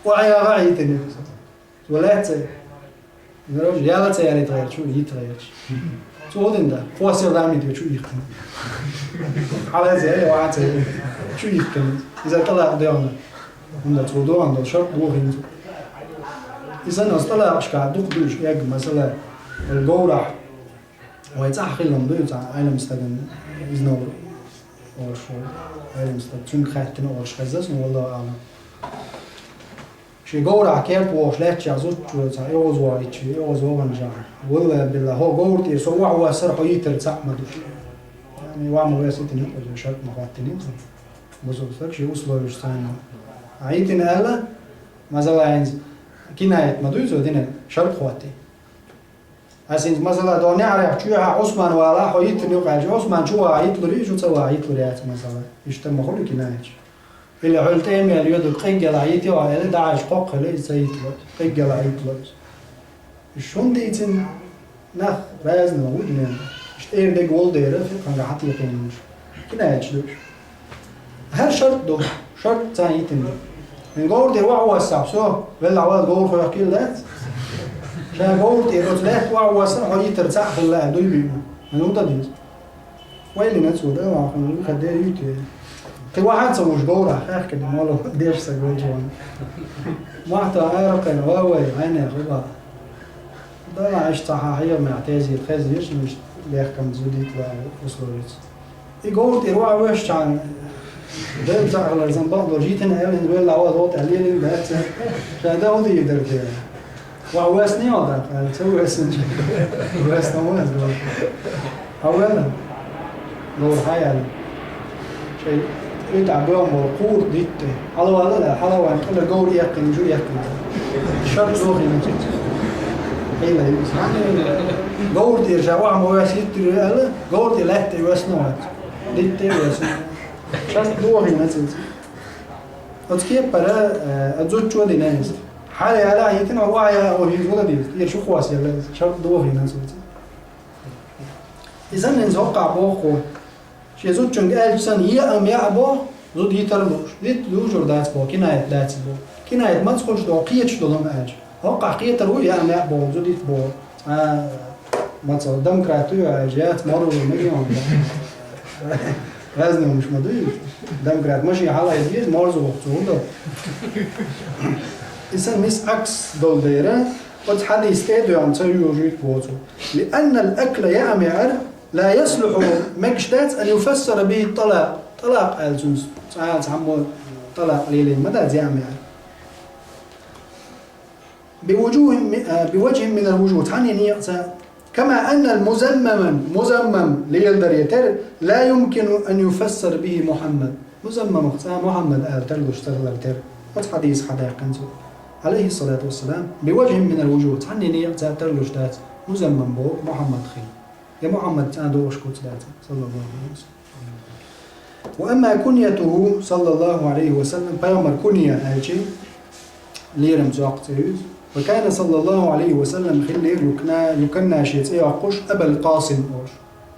Охьаяла а йитина ю иза. Цо лаьццай. Яла ца ялийта гӀерташ ву, йита гӀерташ. Цо хӀун да? Кхо сел ламин тӀе чу йихкина. Хьалаца яла, ваца яла. Чу йихкина. Иза тӀалакъ доьгӀна. ХӀунда цо доьгӀна долу шарт бохийна цо. Иза ас тӀалакъашкахь дукха дуьйш эгга масала, вай говрахь. Вай цӀахь хилла ма дуй, цхьа Ӏелам стагана иза новр олуш ву. Ӏелам стаг, цуьнга хаьттина олуш хезна, валлаху аълам. Шен говрахь керта вохуш лаьттачохь зудчо цхьа оьгӀазвахийтча, оьгӀазваханчохь: «Валла билла, хӀо говра тӀера со охьавоссара, хьо йитар цхьаъ ма ду». Яъни, ваьӀ ма весийтина, шарт ма хӀоттийна иза. Бусалба стаг шен условиеш цхьаьна. А йитина аьлла, масала, хӀинца кинаят ма дуй цо динарг, шарт хӀоттий. Ас хӀинца, масала, догӀу неӀарехь чоьхьа Ӏусман валахь, хьо йиттина юкъа аьлча, Ӏусман чу ваха йитлур ю, чу ца ваха йитлур яц, масала. Иштта ма хуьлу кинаяташ. Или хьуьлла тӀе а мел йоьдург къиггала йитий хьо аьлла, дӀа Ӏаш кхоккха хила, иза ца йитло, къиггала йитло иза. Иштта хӀунда дийцина нах разный ву дуьненахь. Иштта эр дега волу дера, фикъхьанга хьатекхийна уьш. Кинаяташ ду уьш. ХӀара шарт ду, шарт царна йитина ду. Вайн говра тӀе охьавоссахь, всё, велла вала говра хохкийла дац. Ша говра тӀе оцу лаьтта охьавоссара, хьо йитар цхьаъ хилла аьлла, дуй биъна. Вайн хӀун дан деза? Вайлина цо, да, вахана, хадде юьйте. Кхин вахьа ца вуш говра, хаьхкина, моло, деш са гулчу ван. Махта ара кхайна, ва вай, вайне, хуба. Да, ва, иштта цхьа хьан хьехамехь тезета хезна, иштта, иштта. Бехкам зудит ва условиц. И говр тӀера ваха вешчан, ден цахлар зан бакъдо житин элин велла ва дот алилин бац. Ша да уди дер де. Ва вес не ода, а це вес не. Вес на вес гол. А вела. Гол хаял. Шей ит абом бол кур дитте. Алвала да, халаван кала говр якин, жу якин. Шар зохин. Эйла юз. Говр тӀера ша ва мо вес иттир ала. Говр тӀера латте вес на вац. Дитте вес. Шар зохин ацинц. Оцке пара, э, а зудчо динайс. Хали ала хитин ва я о хи зула дис. Ер шу хвас яла. Шар зохин ацинц. Изан ин зокка боху. Ше зудчунг элчсан я ам я бо, зуд йитар луш. Дит лужур дац бо, кинаят дац бо. Кинаят мац хуш до, киеч долам элч. Хокка киетар у я ам я бо, зуд йит бо. А, маца домкрат у я, яц мору мегион. Разный умш ма дуй. Домкрат маши хала идиз, морзу вохцу удо. Исан мис акс дол дейра, вот хадис те дуям ца южит боцу. لأن الأكل يا أمير لا يصلح مجشتات أن يفسر به الطلاق. طلاق ألسنس. ساعات عمو طلاق ليلي مدى زي أمير. بوجوه م-، آه، بوجه من الوجوه. تعني نيقصة. كما أن المزمما، مزمم ليلدر يتر، لا يمكن أن يفسر به محمد. مزمم خصا محمد آل تر لش تغلر تر. وت حديث حدا يقنزو. عليه الصلاة والسلام. بوجه من الوجوه. تعني نيقصة تر لش دات. مزمم بو محمد خيل. يا محمد، أنا دوش كوت داتا، صلى الله عليه وسلم. وأما كنيته صلى الله عليه وسلم، بيغمر كنية هالشي، ليرم زوق تيوز. وكان صلى الله عليه وسلم خلير يكنى، يكنى شيء تيوقش أبا القاسم أوش.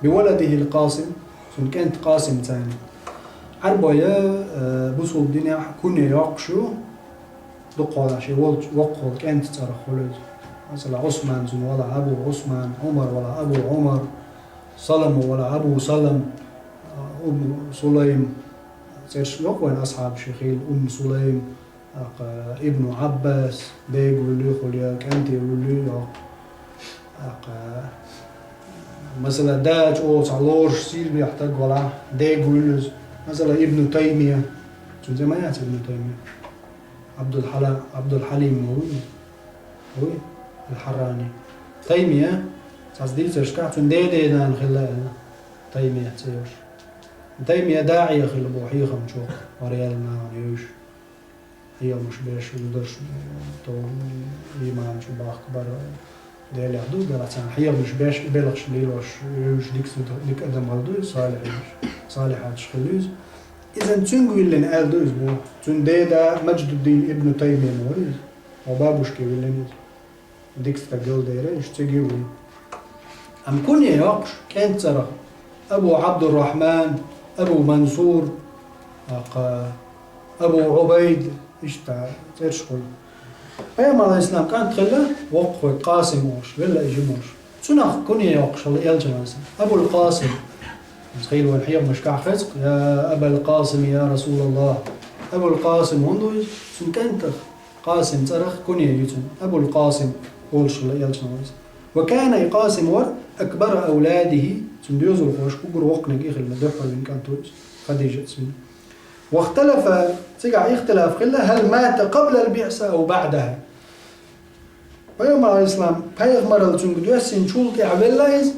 بولده القاسم، سن كانت قاسم ثاني. عربية، آه، بصل الدنيا كنية يوقشو، دقوا على شيء، وقت، وقت كانت ترى خلود. مثلًا عثمان زن ولا أبو عثمان، عمر ولا أبو عمر، سلم ولا أبو سلم، أم سليم، سيرش لوك وين أصحاب شخيل، أم سليم، أق-، ابن عباس، بيقول لي خليا، كأنت يقول لي، أق-، مثلًا داج أو صالورش سيل بيحتاج ولا، ديقول، مثلًا ابن تيمية، شو زي ما يعرف ابن تيمية؟ عبد الحلا-، عبد الحليم هو، هو الحراني. تيمية، تصديق تشكع تندي دي دان خلا تيمية تيوش. تيمية داعية خلا بو حيخم شوق، وريال ما يوش. حيخم مش بيش ودرش تو إيمان شو باخ كبر ديلي حدود بلا تان. حيخم مش بيش بلغش ليلوش يوش ديك سد-، ديك أدم غلدوي صالح يوش. صالحات شخلوز. إذن تنقل لن آل دوز بو. تندي دا مجد الدين ابن تيمية موريز. وبابوش كي ولنز. ديك ستقل دايرة، يشتقي ولي. أم كوني يوقش، كانت ترى. أبو عبد الرحمن، أبو منصور، أق-، أبو عبيد، إشتا، ترشقل. أي ما الإسلام كانت خلا، وقف قاسم أوش، ولا إجي موش. سنة كوني يوقش، الله يلجم أبو القاسم. تخيل والحير مش كع خزق، يا أبا القاسم، يا رسول الله. أبو القاسم، هندو، سن كانت قاسم ترخ كنية يتن. أبو القاسم، قول شلا يلجم أبو القاسم. وكان قاسم ور أكبر أولاده، سن ديوزو خوش كوكر وقنك إخل مدحر من كانتوز، خديجة سن. واختلف، تقع اختلاف خلا، هل مات قبل البعثة أو بعدها؟ Пайхамар алейхиссалам, пайхамар алчунга доссин чул тӀехьа велла из,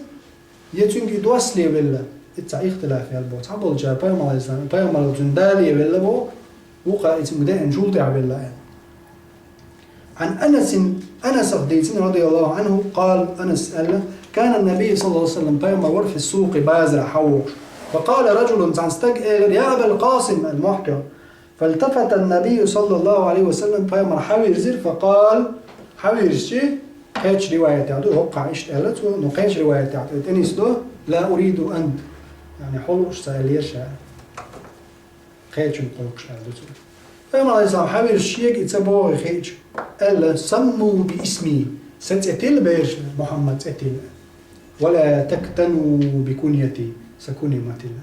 е цунга и доссале велла. Ицца ихтилаф ял бо. Цхьаболчар пайхамар алейхиссалам, пайхамар алчун дале велла бо, вукха и цунга деъан чул тӀехьа велла. عن أنس, Анасах дийцина, رضي الله عنه، قال, Анас аьлла, كان النبي صلى الله عليه وسلم, пайхамар вар في السوق, базара хьавогӀуш. فقال رجل, цхьан стага элира, يا أبا القاسم, المحقق. فالتفت النبي صلى الله عليه وسلم, пайхамар хьавирзира, فقال, хьавирзичи, кхечу риваятехь ду, хӀокхахь иштта аьлла цо, но кхечу риваятехь тӀе тӀенисдо, لا أريد أنت, яъни хьо лууш ца аьллера ша. Кхечунна кхойкхуш аьлла ду цо. Пайхамар алейхиссалам хьавирзичи шега и ца боху хиъча, аьлла, سموا باسمي, сан цӀе тилла берашна, Мухьаммад цӀе тилла. ولا تكتنوا بكنيتي, сан куни ма тилла.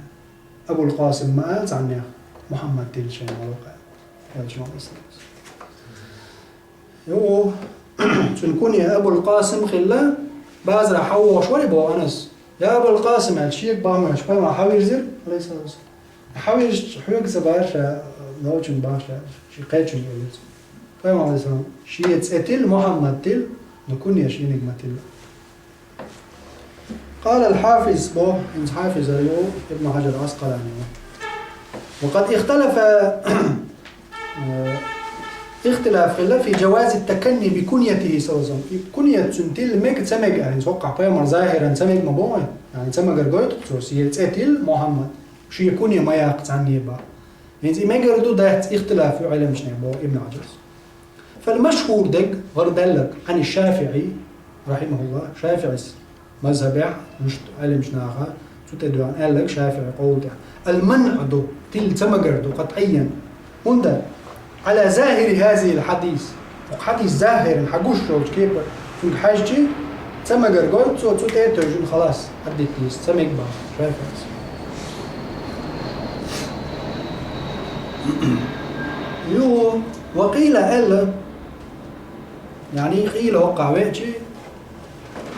Абул Къасим ма ала цхьаннех, Мухьаммад тилла шайна ма ло кхаьа, аьлла, Мухьаммад саллаллаху алейхи ва саллям. Йо, цуьнан куни Абул Къасим хилла, базара хьавогӀуш вара боху Анас. يا أبا القاسم, аьлла, шега бахьа ма аьлла, пайхамар хьавирзира, алейхиссалату вассалам. Хьавирзича, хьоьга ца баьхьара ша, новкъа ца баьхьара ша, шен кхечунга элира цо. Пайхамар, алейхиссалам, шен цӀе тилла, Мухьаммад тилла, но кунья шениг ма тилла. قال الحافظ, боху хӀинца хьафиз а ю, Ибн Хьаджар Ӏаскъалани ю. وقد اختلف, э, ихтилаф хилла في جواز التكني بكنيته صلى الله عليه وسلم. И куньят цуьнан тилла мега, ца мега аьлла, хӀинца хӀокхахь пайхамар захиран ца мега ма боху вай. Яъни ца магар гойту цо, шен цӀе тилла Мухьаммад, шен кунья ма яккха цхьанне боху. ХӀинца и мегар ду, дац, ихтилаф ю Ӏеламчу нехан, боху Ибн Хьаджарс. فالمشهور, дерг, гӀарадаьлларг, عن الشافعي رحمه الله, ШафиӀис мазхӀабехь, муьшта Ӏеламчу наха, цу тӀе доьгӀна аьлларг ШафиӀи къовла тӀехь. المنع ду, тилла ца магар ду, قطعيا. ХӀунда? على ظاهر هذا الحديث. ХӀокху хьадис захӀиран хьагуш йолчу кепара цуьнга хьаьжчи, ца магар гойту цо, цу тӀе а тевжина, халас, хьаддитта йиса, ца мега боху ШафиӀис. Юха, وقيل, аьлла, яъни къийла хӀокхахь веачи,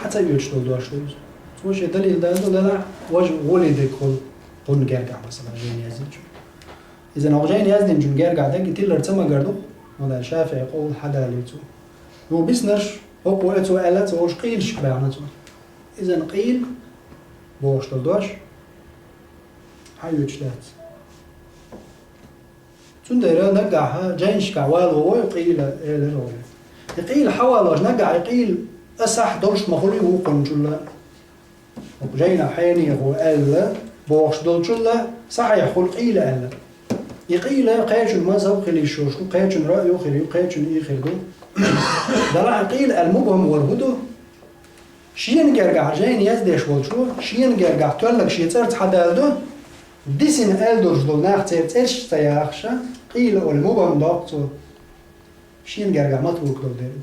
хьан ца оьцуш долу дош ду иза. Цо шен далил даьлла ду, делахь, важа гӀоле дерг хуьлу, кхунна гергахь, масала, жайна яздинчу. Иза хӀокху жайна яздинчун гергахь дерг, и тиллар ца магар ду, хӀунда аьлча ШафиӀи къовла хьадалийна цо. Юха биснарш, хӀокхо оцо аьлла ца волуш, къийлашка баьхна цо. Иза къийла бохуш долу дош хьан оьцуш дац. Цундела нагахь жайнашкахь вала вогӀу къийла элира вай. И къийла хьан валош, нагахь и къийла асахь долуш ма хуьлу вукхунчул а. ХӀокху жайнахь хьенехо аьлла бохуш долчул а, сахьихь хуьлу къийла аьлла. И къийла кхечун мазхӀаб хила йиш йолуш ду, кхечун раъю хир ю, кхечун и хир ду. Делахь къийла аьлла мубхӀам вар хӀун ду? Шена гергахь жайна яздеш волчо, шена гергахь тоьлларг шен цӀарца хьадалду, дисина аьлла долуш долу нах церан цӀераш ца яхаша, къийла олу мубхӀам доккху цо. Шена гергахь матрукъ долу дерг.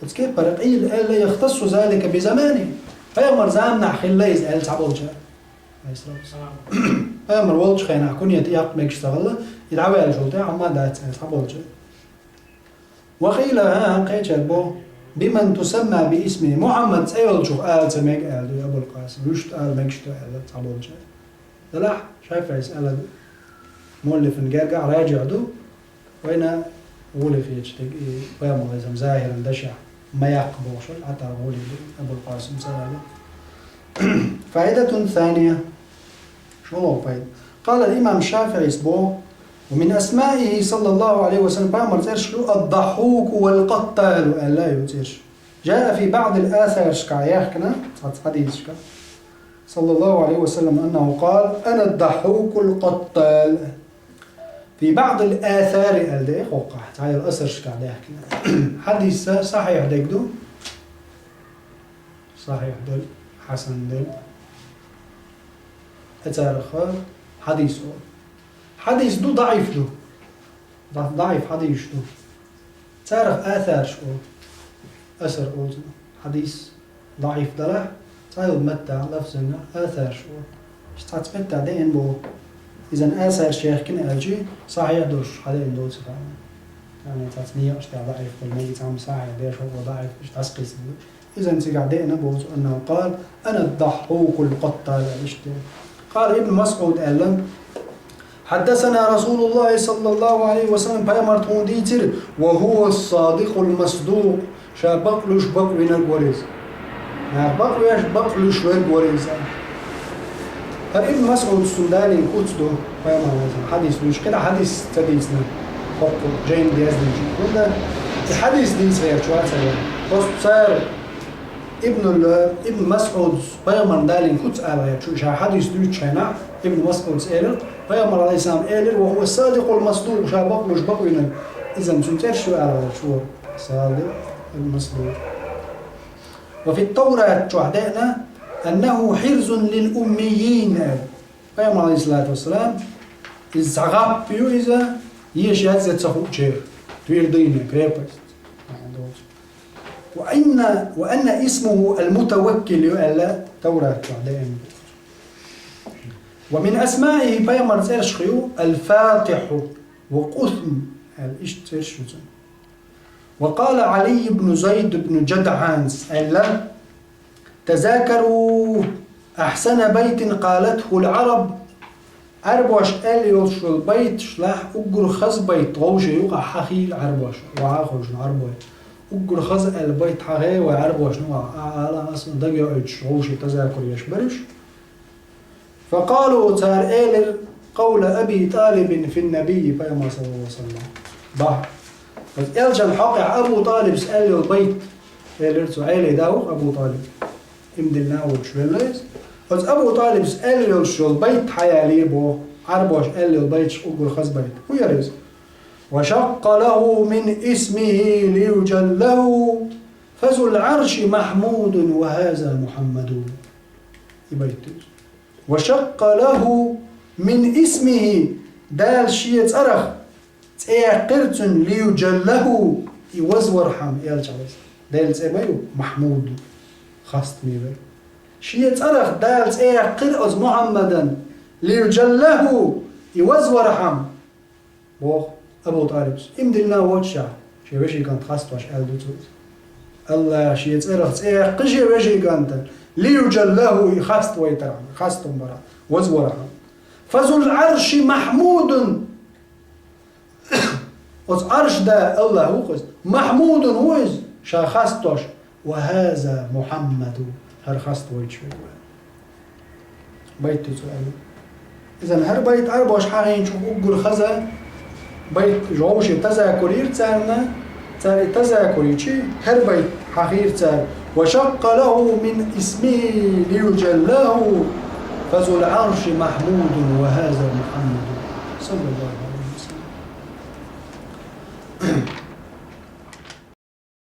Оцу кепара къийла аьлла, يختص ذلك بزمانه. Пайхамар заманахь хилла иза аьлла цхьаболчара. Пайхамар волчу хенахь куньят яккха мегаш ца хилла, и дӀаваьллачул тӀаьхьа хӀумма дац аьлла цхьаболчара. وقيل, хӀан, кхечара боху, بمن تسمى باسمه, Мухьаммад цӀе йолчух ала ца мега аьлла ду Абулкъасим, вуьшта ала мегаш ду аьлла цхьаболчара. Делахь, ШафиӀис аьлларг муаллифан гергахь раджихь ду, вайна гӀоле хеташ дерг, и пайхамар вайзам захиран дашехь ма яккха бохуш, Ӏатар гӀоле ду, Абулкъасим ца ала. فائدة ثانية. ШолгӀа пайда. قال الإمام الشافعي боху, ومن أسمائه صلى الله عليه وسلم, пайхамар цӀераш ду الضحوك والقتال аьлла ю цӀераш. جاء في بعض الآثار, шка яхкина, цхьацца хьадисашка, صلى الله عليه وسلم أنه قال: أنا الضحوك القتال. في بعض الآثار аьлла ду хӀокхахь, цхьайолу асаршка даьхкина. Хьадис сахьихь дерг ду? Сахьихь дерг, хьасан дерг. Царах хьадис олу. Хьадис ду, даӀиф ду. Да-, даӀиф хьадисаш ду. Царах асарш олу. Асар олу цунах. Хьадис даӀиф далахь, цхьайолу маттахь, лафзанна асарш олу. Иштта цхьацца меттехь деана боху. Иза асарш яхкина аьлчи, сахьихь долуш хьадеана доцу хьуна. Яъни цхьацца некъаш тӀехь даӀиф хуьлу, мега цхьамма сахьихь деш, хӀокхо даӀиф, иштта дӀасакхийсина ду. Иза цигахь деана боцу, أنه قال: أنا الضحوك القتال, иштта. قال ابن مسعود аьлла: حدثنا رسول الله صلى الله عليه وسلم, пайхамар тхуна дийцира, وهو الصادق المصدوق, ша бакълуьйш бакъвинарг вара иза. Нах бакъвеш, бакълуьйш верг вара иза. ХӀара Ибн МасӀудс, цуьнан Дала лерина куц ду, пайхамар вайза хьадис луьйш, кхидӀа хьадис ца дийцина, хӀокху жайна дезна. ХӀунда и хьадис дийца гӀерташ вацара. Просто цара Ибнул, Ибн МасӀудс пайхамарна Дала лерина куц ала гӀерташ, ша хьадис дуьйцучу хенахь, Ибн МасӀудс элира, пайхамар, алейхиссалам, элира: وهو الصادق المصدوق, ша бакълуьйш бакъвинарг. Иза цуьнан цӀераш ю ала гӀерташ вара. Садикъ ал-Масдукъ. وفي التوراة чохь деана: أنه حرز للأميين аьлла. Пайхамар, алейхиссалату вассалам, иза цхьа гӀап ю иза, еша язъян ца хуучеран, твердыня, крепость. وأن، وأن اسمه المتوكل ю аьлла, Таврат чохь деана. ومن أسمائه, пайхамар цӀерашха ю, الفاتح وقثم аьлла, иштта цӀераш ю цуьнан. وقال علي بن زيد بن جدعان аьлла: تذاكروا أحسن بيت قالته العرب. Ӏарбоша аьлла йолуш йолу байташлахь уггар хаза байт вовшийн юкъахь хьахийра Ӏарбоша, вахьа а ховшина Ӏарбой. Уггар хаза аьлла байт хьахийра вай Ӏарбошна юкъахь, а, ала аса дагайоуьйтуш вовшийн тазакур еш бара уьш. فقالوا, цара элира, قول أبي طالب في النبي, пайхамар саллаллаху алейхи ва саллям. Бахь. Оцу элчан хьокъехь Абу ТӀалибс аьлла йолу байт, элира цо, Ӏелин да ву-кх Абу ТӀалиб. Иман диллина а воцуш велла иза. Оцу Абу ТӀалибс аьлла йолуш йолу байт хьаялийра боху, Ӏарбоша аьлла йолу байташ уггар хаза байт. ХӀун яра иза? وشق له من اسمه ليجله فذو العرش محمود وهذا محمد. И байт ду иза. وشق له من اسمه, Дала шен цӀарах цӀе яьккхира цуьнан, ليجله, и вазвархьама, элча Ӏалайхиссалам. Делан цӀе ма ю, Махьмуд, хастаме верг. Шен цӀарах Дала цӀе яьккхира оцу Мухьаммадан, ليجله, и вазвархьама. Боху Абу ТӀалибс, иман диллина а воцуш, шен вешин кӀант хастош аьлла ду цо иза. АллахӀа шен цӀарах цӀе яьккхи шен вешин кӀанта, ليجله, и хаставайтархьама, хастам бархьама, вазвархьама. فذو العرش محمود. Оцу Ӏарш да АллахӀ ву-кх иза. Махьмудун ву иза, ша хастош. وهذا محمد, хӀара хаставайташ верг ву. Байт ду цо аьлла. Иза хӀара байт Ӏарбоша хьахийначух уггар хаза байт, вовшийн тазакур йира царна, цара и тазакур йичи, хӀара байт хьахийра цара: وشق له من اسمه ليجله فذو العرش محمود وهذا محمد. صلى الله عليه وسلم.